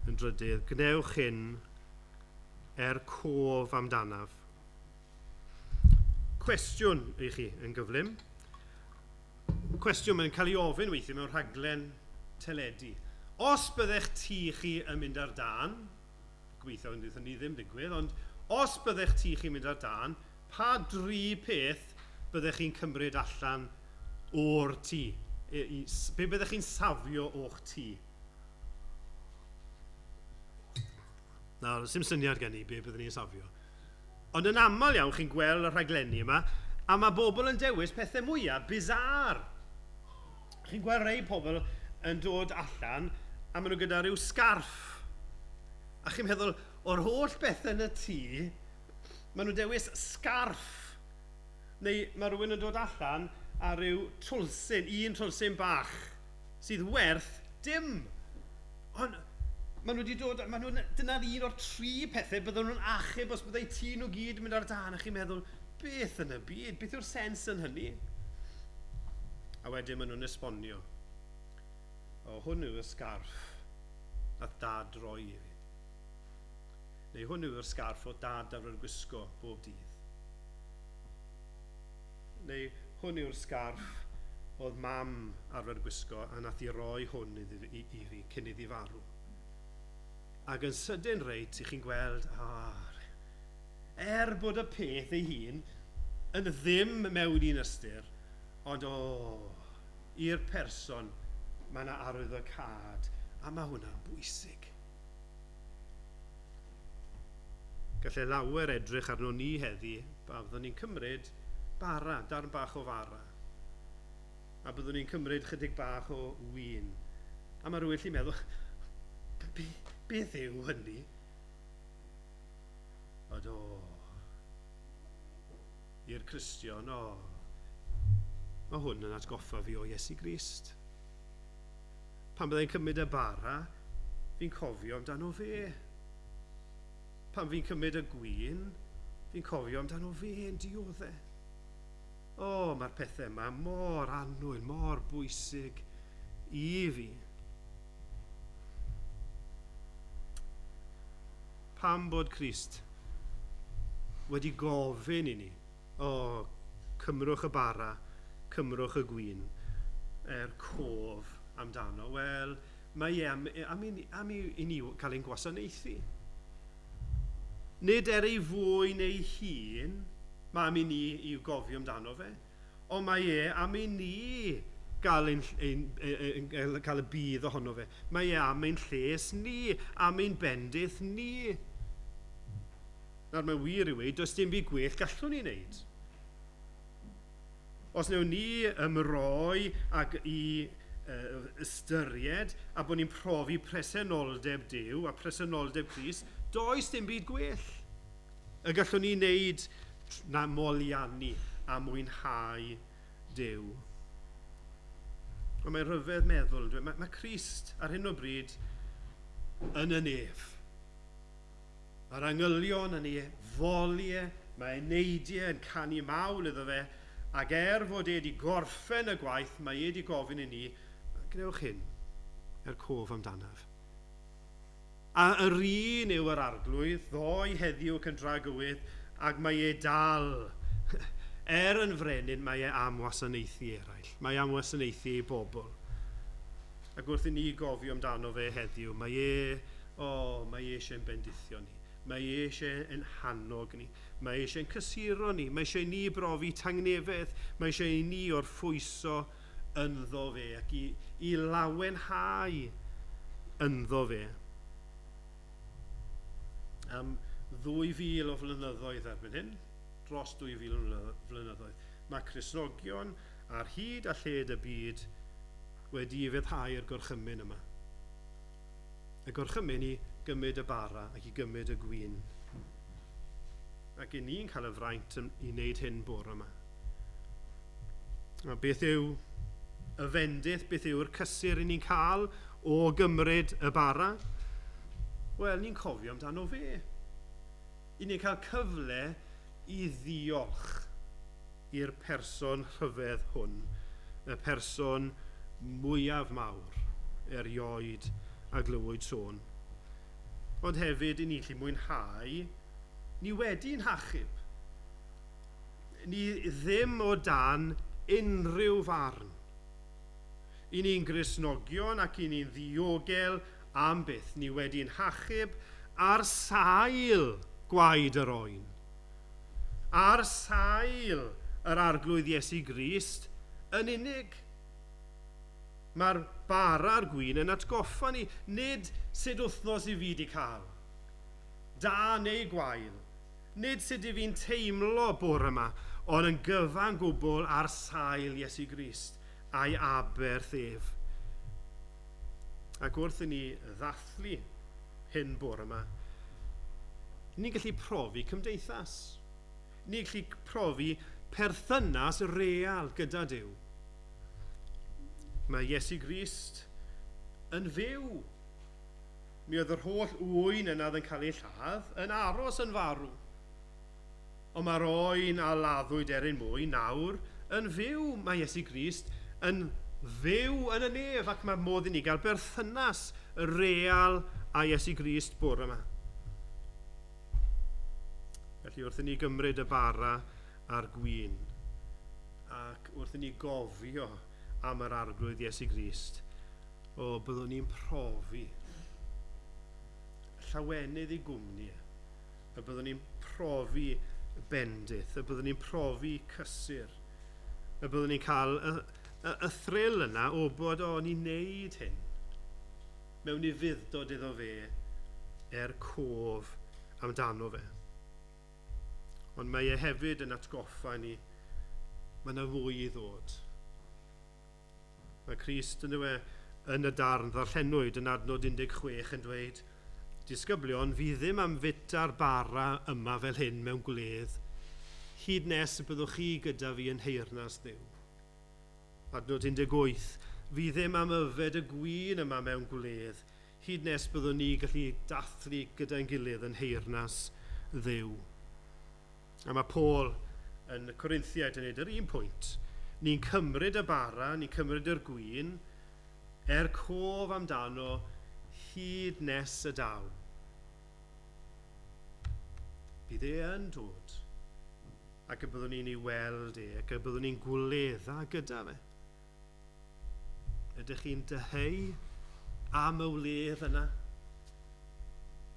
yn drydydd, gwnewch hyn er cof amdanaf. Cwestiwn i chi yn gyflym. Cwestiwn mae'n cael ei ofyn weithiau mewn rhaglen teledu. Os byddech tŷ chi yn mynd ar dân, gobeithio yn dweud ni ddim digwydd, ond os byddech tŷ chi'n mynd ar dân, pa dri peth byddech chi'n cymryd allan o'r tŷ? Be byddech chi'n safio o'ch tŷ? Nawr, sim syniad gen i be byddwn ni'n safio. Ond yn aml iawn chi'n gweld y rhaglenni yma, a mae bobl yn dewis pethau mwyaf bizarre. Chi'n gweld rhai pobl yn dod allan a maen nhw gyda rhyw sgarff. A chi'n meddwl, o'r holl bethau yn y tŷ, maen nhw'n dewis sgarff. Neu mae rhywun yn dod allan a rhyw twlsyn, un twlsyn bach, sydd werth dim. Ond maen nhw wedi dod, maen nhw, dyna'r un o'r tri pethau bydden nhw'n achub os byddai tŷ nhw gyd yn mynd ar dân. A chi'n meddwl, beth yn y byd? Beth yw'r sens yn hynny? A wedyn maen nhw'n esbonio. O, hwn yw'r sgarff nath dad roi i fi. Neu hwn yw'r sgarff o dad arfer gwisgo bob dydd. Neu hwn yw'r sgarff oedd mam arfer gwisgo a nath i roi hwn iddi, i, i fi cyn iddi farw. Ac yn sydyn reit, i chi'n gweld, er bod y peth ei hun yn ddim mewn un ystyr, ond o, i'r person mae yna arwyddocâd, a mae hwnna'n bwysig. Gallai lawer edrych arno ni heddi, a byddwn ni'n cymryd bara, darn bach o fara. A byddwn ni'n cymryd chydig bach o win. A mae rhywun lli'n meddwl, beth yw hynny? Ond o, i'r Cristion, o, mae hwn yn atgoffa fi o Iesu Grist. Pan byddai'n cymryd y bara, fi'n cofio amdano fe. Pan fi'n cymryd y gwin, fi'n cofio amdano fe yn dioddef. O, mae'r pethau yma mor annwyl, mor bwysig i fi. Pam bod Crist wedi gofyn i ni, o, cymrwch y bara, cymrwch y gwin, er cof amdano. Wel, mae e am, am, i, am i, i ni cael ein gwasanaethu. Nid er ei fwyn ei hun, mae am i ni i'w gofio amdano fe, ond mae e am i ni gael, ein, ein, ein, ein, cael y budd ohono fe. Mae e am ein lles ni, am ein bendith ni. Nawr mae'n wir i weud, does dim byd gwell gallwn ni wneud. Os wnawn ni ymroi ac i ystyried a bod ni'n profi presenoldeb Duw a presenoldeb Crist, does dim byd gwell y gallwn ni wneud na moliannu a mwynhau Duw. Ond mae'n rhyfedd meddwl, mae Crist ar hyn o bryd yn y nef. Mae'r angylion yn ei foli e, mae eneidiau yn canu mawl iddo fe, ac er fod e wedi gorffen y gwaith, mae e wedi gofyn i ni, gwnewch hyn er cof amdanaf. A yr un yw yr Arglwydd, ddoe, heddiw ac yn dragywydd, ac mae e dal, er yn frenin, mae e am wasanaethu eraill. Mae am wasanaethu ei bobl. Ac wrth i ni gofio amdano fe heddiw, mae e, mae e eisiau'n bendithio ni. Mae e eisiau yn hannog ni. Mae e eisiau'n cysuro ni. Mae eisiau ni brofi tangnefedd. Mae eisiau i ni orffwyso ynddo fe ac i lawenhau ynddo fe. Am 2000 o flynyddoedd erbyn hyn, dros 2000 o flynyddoedd, mae Cristnogion ar hyd a lled y byd wedi ufuddhau'r gorchymyn yma. Y gorchymyn i gymryd y bara ac i gymryd y gwin. Ac i ni'n cael y fraint i wneud hyn bore yma. A beth yw y fendith, beth yw'r cysur i ni'n cael o gymryd y bara? Wel, ni'n cofio amdano fe. I ni'n cael cyfle i ddiolch i'r person rhyfedd hwn, y person mwyaf mawr erioed a glywyd sôn. Ond hefyd, i ni allu mwynhau, ni wedi'n hachub. Ni ddim o dan unrhyw farn. I ni'n Gristnogion ac i ni'n ddiogel am byth. Ni wedi'n hachub ar sail gwaed yr oen. Ar sail yr Arglwydd Iesu Grist yn unig. Mae'r bara a'r gwin yn atgoffa ni, nid sut wythnos i fi wedi cael, da neu gwael, nid sut i fi'n teimlo bore yma, ond yn gyfan gwbl ar sail Iesu Grist a'i aberth ef. Ac wrth i ni ddathlu hyn bore yma, ni'n gallu profi cymdeithas. Ni'n gallu profi perthynas real gyda Duw. Mae Iesu Grist yn fyw. Mi oedd yr holl ŵyn yna oedd yn cael ei lladd yn aros yn farw. Ond mae'r oen a laddwyd er ein mwyn nawr yn fyw. Mae Iesu Grist yn fyw yn y nef ac mae modd i ni gael berthynas real â Iesu Grist bore yma. Felly wrth i ni gymryd y bara a'r gwin ac wrth i ni gofio am yr Arglwydd Iesu Grist, byddwn ni'n profi llawenydd i gwmni, y byddwn ni'n profi bendith, y byddwn ni'n profi cysur, y byddwn ni'n cael y thrill yna o bod ni'n neud hyn mewn ufudd-dod iddo fe er cof amdano fe. Ond mae e hefyd yn atgoffa ni, mae yna fwy i ddod. Mae Crist yn yn y darn ddarllenwyd yn adnod 16 yn dweud, disgyblion, fi ddim am fwyta'r bara yma fel hyn mewn gwledd, hyd nes y byddwch chi gyda fi yn nheyrnas Dduw. Adnod 18, fi ddim am yfed y gwin yma mewn gwledd, hyd nes byddwn ni gallu dathlu gyda'n gilydd yn nheyrnas Dduw. A mae Paul yn y Corinthiaid yn gwneud yr un pwynt. Ni'n cymryd y bara, ni'n cymryd yr gwin, er cof amdano hyd nes y daw. Bydd e yn dod, ac y byddwn ni'n ei weld e, ac y byddwn ni'n gwledda gyda fe. Ydych chi'n dyheu am y wledd yna?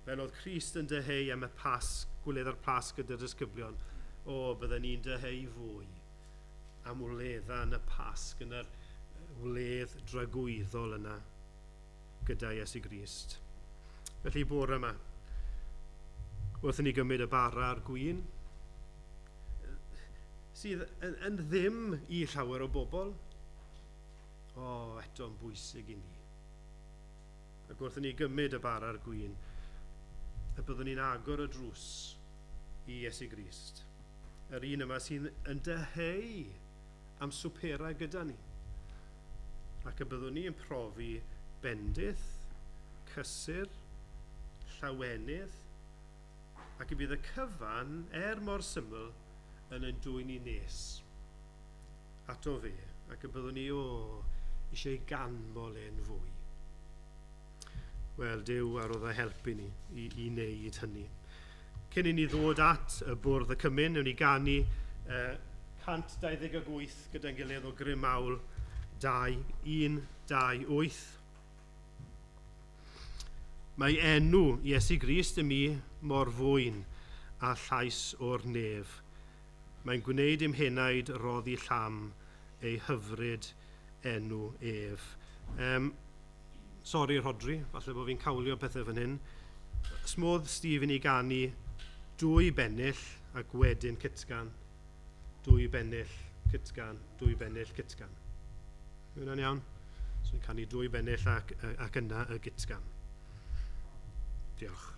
Fel oedd Crist yn dyheu am y Pasg, gwledda'r Pasg gyda'r disgyblion, byddwn ni'n dyheu fwy am wledda yn y Pasg, yn yr wledd dragwyddol yna gyda Iesu Grist. Felly bore yma, Wrth i ni gymryd y bara a'r gwin, sydd yn ddim i llawer o bobl, o, eto'n bwysig i ni. Ac wrth i ni gymryd y bara a'r gwin, y byddwn ni'n agor y drws i Iesu Grist. Yr un yma sy'n yn dyheu am swpera gyda ni. Ac y byddwn ni'n profi bendith, cysur, llawenydd, ac y bydd y cyfan, er mor syml, yn ein dwyn ni nes ato fe, ac y byddwn ni, o, eisiau ganmol e'n fwy. Wel, Duw a rodda help i ni i wneud hynny. Cyn i ni ddod at y bwrdd y cymun, newn ni ganu 128 gyda'n gilydd o Grym Mawl 2, 1, 2, 8. Mae enw Iesu Grist i mi mor fwyn a llais o'r nef. Mae'n gwneud i'm henaid roddi llam ei hyfryd enw ef. Sori Rhodri, falle bod fi'n cawlio pethau fan hyn. Smodd Stephen i ganu 2 bennill ac wedyn cytgan. 2 bennill, cytgan, 2 bennill, cytgan. Yw hwnna'n iawn? So ni'n canu 2 bennill ac yna y gytgan. Diolch.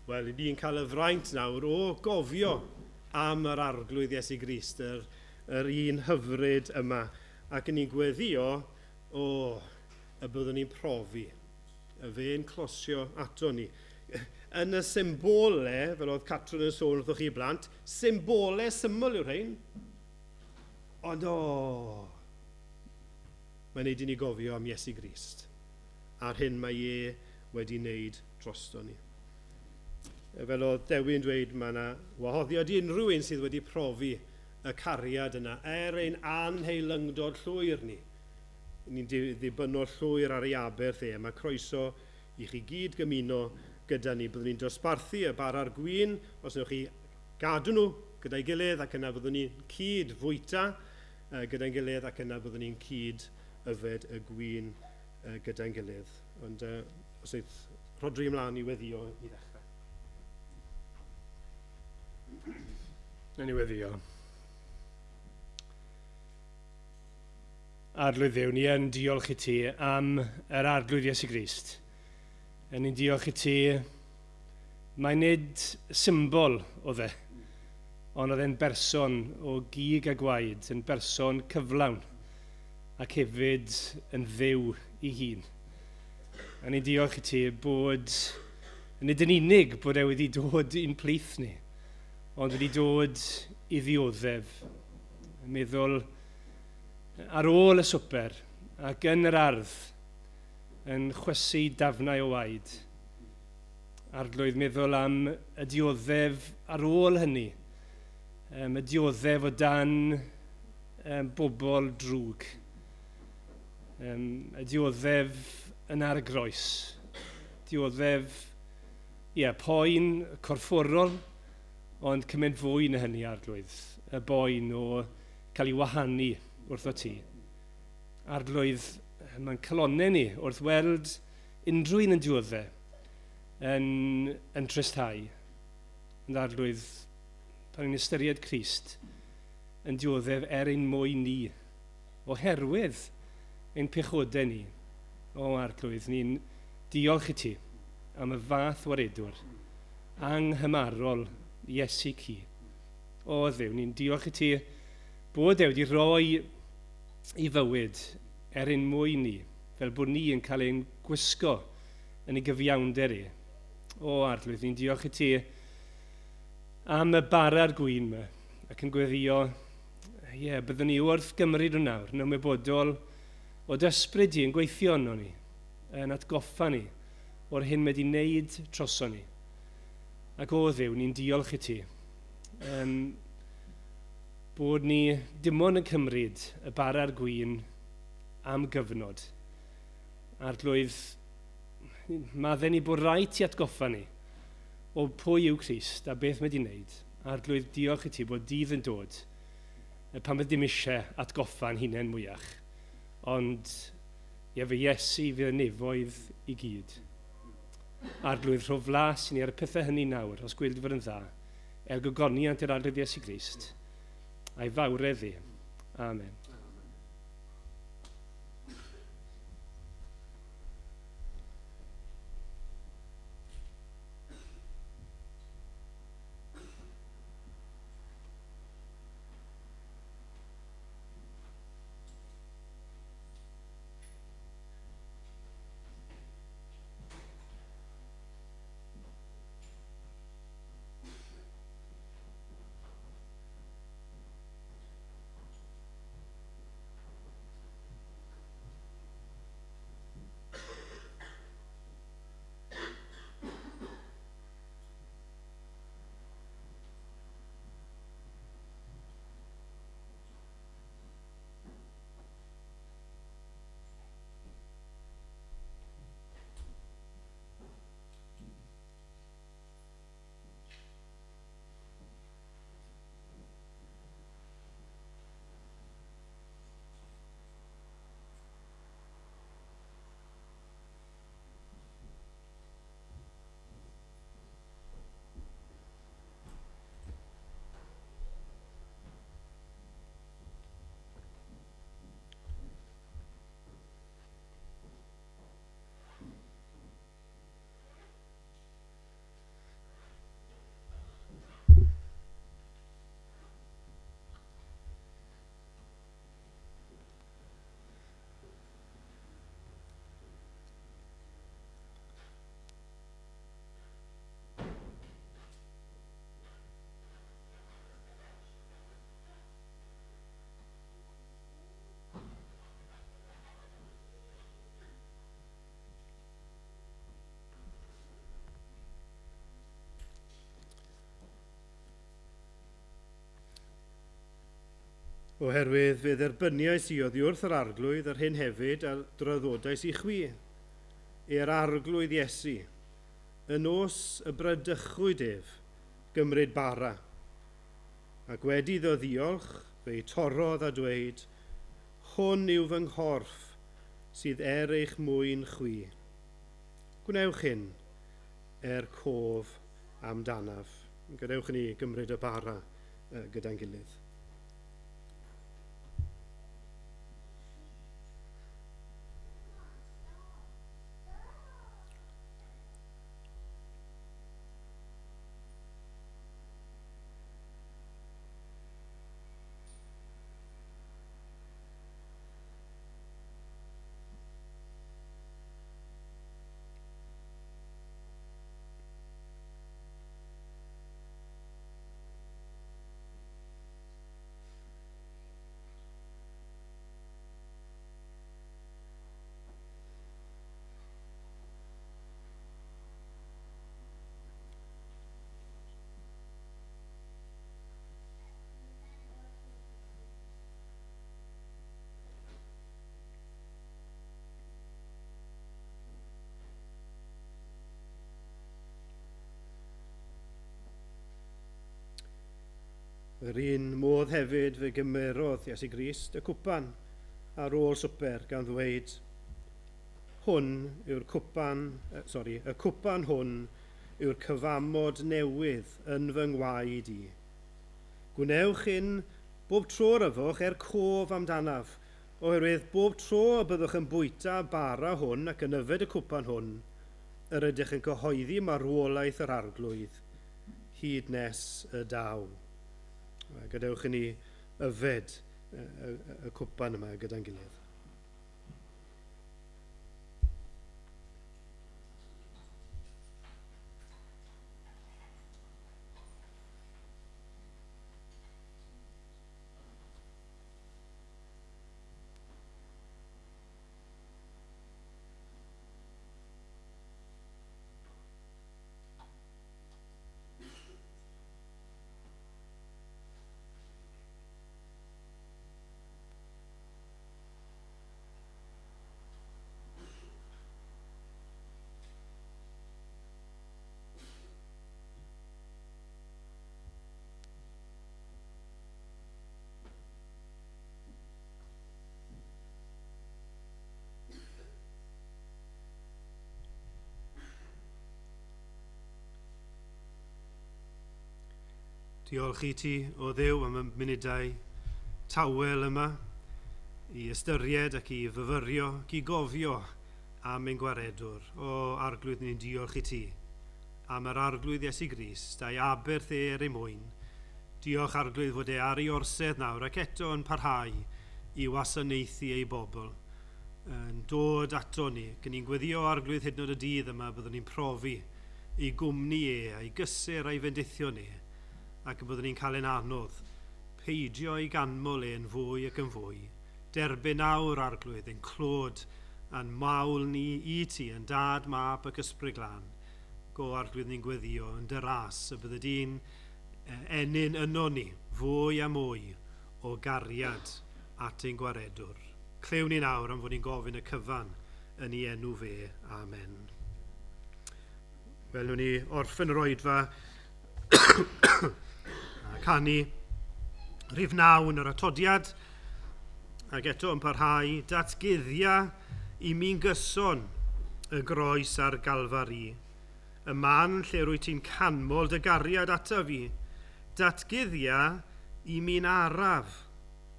Wel, ni'n cael y fraint nawr o gofio am yr Arglwydd Iesu Grist, yr un hyfryd yma. Ac ni'n gweddio, y byddwn ni'n profi, y fe'n closio ato ni. Yn y symbole, fel oedd Catrin yn sôn wrthych chi blant, symbole syml yw'r rhain. Ond mae'n neud i ni gofio am Iesu Grist a'r hyn mae e wedi wneud drosto ni. Fel oedd Dewi'n dweud, mae yna wahoddiad i unrhyw un sydd wedi profi y cariad yna, er ein anheilyngdod llwyr ni. Ni'n ddibynnol llwyr ar ei aberth e. Mae croeso i chi gyd gymuno gyda ni. Byddwn ni'n dosbarthu y bara'r gwin, os wnewch chi gadw nhw gyda'i gilydd, ac yna byddwn ni'n cyd fwyta gyda'n gilydd, ac yna byddwn ni'n cyd yfed y gwin gyda'n gilydd. Ond os eith Rhodri ymlaen i weddio i ddechrau. Nawn ni weddio. Arglwydd Dduw, ni yn diolch i ti am yr Arglwydd Iesu Grist. Ni'n diolch i ti, mae nid symbol oedd e, ond oedd e'n berson o gig a gwaed, yn berson cyflawn, ac hefyd yn Dduw ei hun. A ni'n diolch i ti bod, nid yn unig bod e wedi dod i'n plith ni, ond wedi dod i ddioddef. Yn meddwl ar ôl y swper ac yn yr ardd yn chwysu dafnau o waed. Arglwydd, meddwl am y dioddef ar ôl hynny, y dioddef o dan bobl drwg, y dioddef yn ar y groes, dioddef, poen corfforol, ond cymaint fwy na hynny, Arglwydd, y boen o cael ei wahanu wrtho ti. Arglwydd, mae'n calonnau ni wrth weld unrhyw un yn dioddef yn tristhau. Ond Arglwydd, pan ni'n ystyried Crist yn dioddef er ein mwyn ni, oherwydd ein pechodau ni, o Arglwydd, ni'n diolch i ti am y fath waredwr anghymarol Iesu ci. O Dduw, ni'n diolch i ti bod e wedi rhoi i fywyd er ein mwyn ni, fel bod ni yn cael ein gwisgo yn ei gyfiawnder i. O Arglwydd, ni'n diolch i ti am y bara'r gwin yma, ac yn gweddio, byddwn ni wrth gymryd o nawr, yn ymwybodol o ysbryd di yn gweithio arno ni, yn atgoffa ni o'r hyn mae wedi wneud droso ni. Ac o Dduw, ni'n diolch i ti bod ni dim ond yn cymryd y bara'r gwin am gyfnod. Arglwydd, maddau ni bod rhaid ti atgoffa ni o pwy yw Crist a beth mae wedi wneud. Arglwydd, diolch i ti bod dydd yn dod pan bydd dim eisiau atgoffa'n hunain mwyach. Ond fy Iesu fydd y nefoedd i gyd. Arglwydd, rho flas i ni ar y pethau hynny nawr, os gweld fod yn dda, er gogoniant i'r Arglwydd Iesu Grist, a'i fawredd i. Amen. Oherwydd fe dderbyniais i oddi wrth yr arglwydd yr hyn hefyd a draddodais i chwi, i'r arglwydd Iesu, y nos y bradychwyd ef, gymryd bara. Ac wedi iddo ddiolch, fe'i torrodd a dweud, hwn yw fy nghorff sydd er eich mwyn chwi. Gwnewch hyn er cof amdanaf. Gadewch i ni gymryd y bara gyda'n gilydd. Yr un modd hefyd fe gymerodd Iesu Grist y cwpan ar ôl swper gan ddweud, hwn yw'r cwpan, y cwpan hwn yw'r cyfamod newydd yn fy ngwaed i. Gwnewch hyn bob tro yfwch er cof amdanaf, oherwydd bob tro y byddwch yn bwyta bara hwn ac yn yfed y cwpan hwn, yr ydych yn cyhoeddi marwolaeth yr arglwydd, hyd nes y daw. Gadewch i ni yfed y cwpan yma gyda'n gilydd. Diolch i ti, o Dduw, am y munudau tawel yma i ystyried ac i fyfyrio ac i gofio am ein gwaredwr. O Arglwydd, ni'n diolch i ti am yr Arglwydd Iesu Grist a'i aberth e er ei mwyn. Diolch, Arglwydd, fod e ar ei orsedd nawr ac eto yn parhau i wasanaethu ei bobl, yn dod ato ni. Ac ni'n gweddio, Arglwydd, hyd yn oed y dydd yma byddwn ni'n profi ei gwmni e a'i gysur a'i fendithio ni, ac y byddwn ni'n cael ein anodd, peidio i ganmol e'n fwy ac yn fwy. Derbyn awr, Arglwydd, ein clod a'n mawl ni i ti, yn Dad, Mab ac Ysbryd Glân. Go, Arglwydd, ni'n gweddio yn dy ras y bydde di'n ennyn yno ni fwy a mwy o gariad at ein gwaredwr. Clywn ni nawr am fod ni'n gofyn y cyfan yn ei enw fe. Amen. Wel, wnawn ni orffen yr oedfa a canu rhif 9 yn yr atodiad, ac eto yn parhau, datguddia i mi'n gyson y groes a'r Galfari, y man lle rwyt ti'n canmol dy gariad ata fi, datguddia i mi'n araf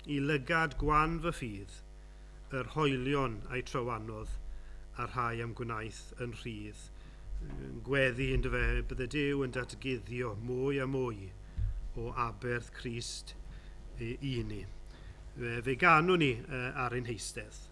i lygad gwan fy ffydd, yr hoelion a'i trywanodd a'r rhai am gwnaeth yn rhydd. Gweddi yn dyfe, bydde Duw yn datguddio mwy a mwy o aberth Crist i ni. Fe ganwn ni ar ein heistedd.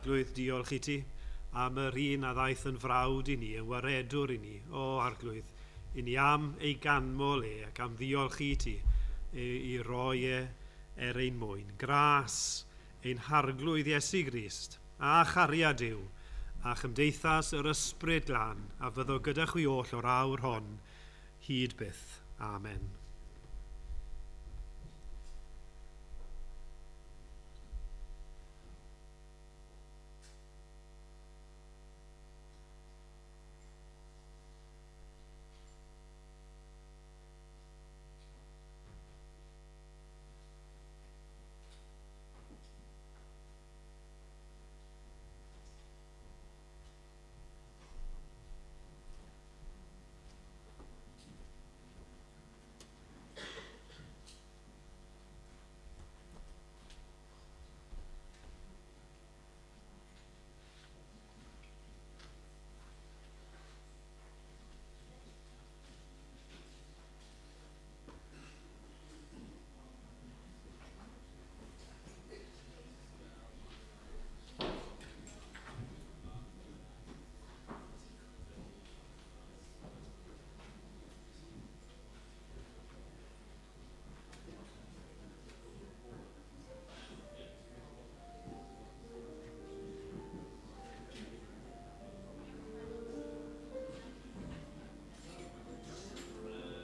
Arglwydd, diolch i ti am yr un a ddaeth yn frawd i ni, yn waredwr i ni, o Arglwydd, i ni am ei ganmol e ac am ddiolch i ti i, i roi e er ein mwyn. Gras ein harglwydd Iesu Grist a chariad Duw a chymdeithas yr ysbryd glân a fyddo gyda chwi oll o'r awr hon hyd byth. Amen.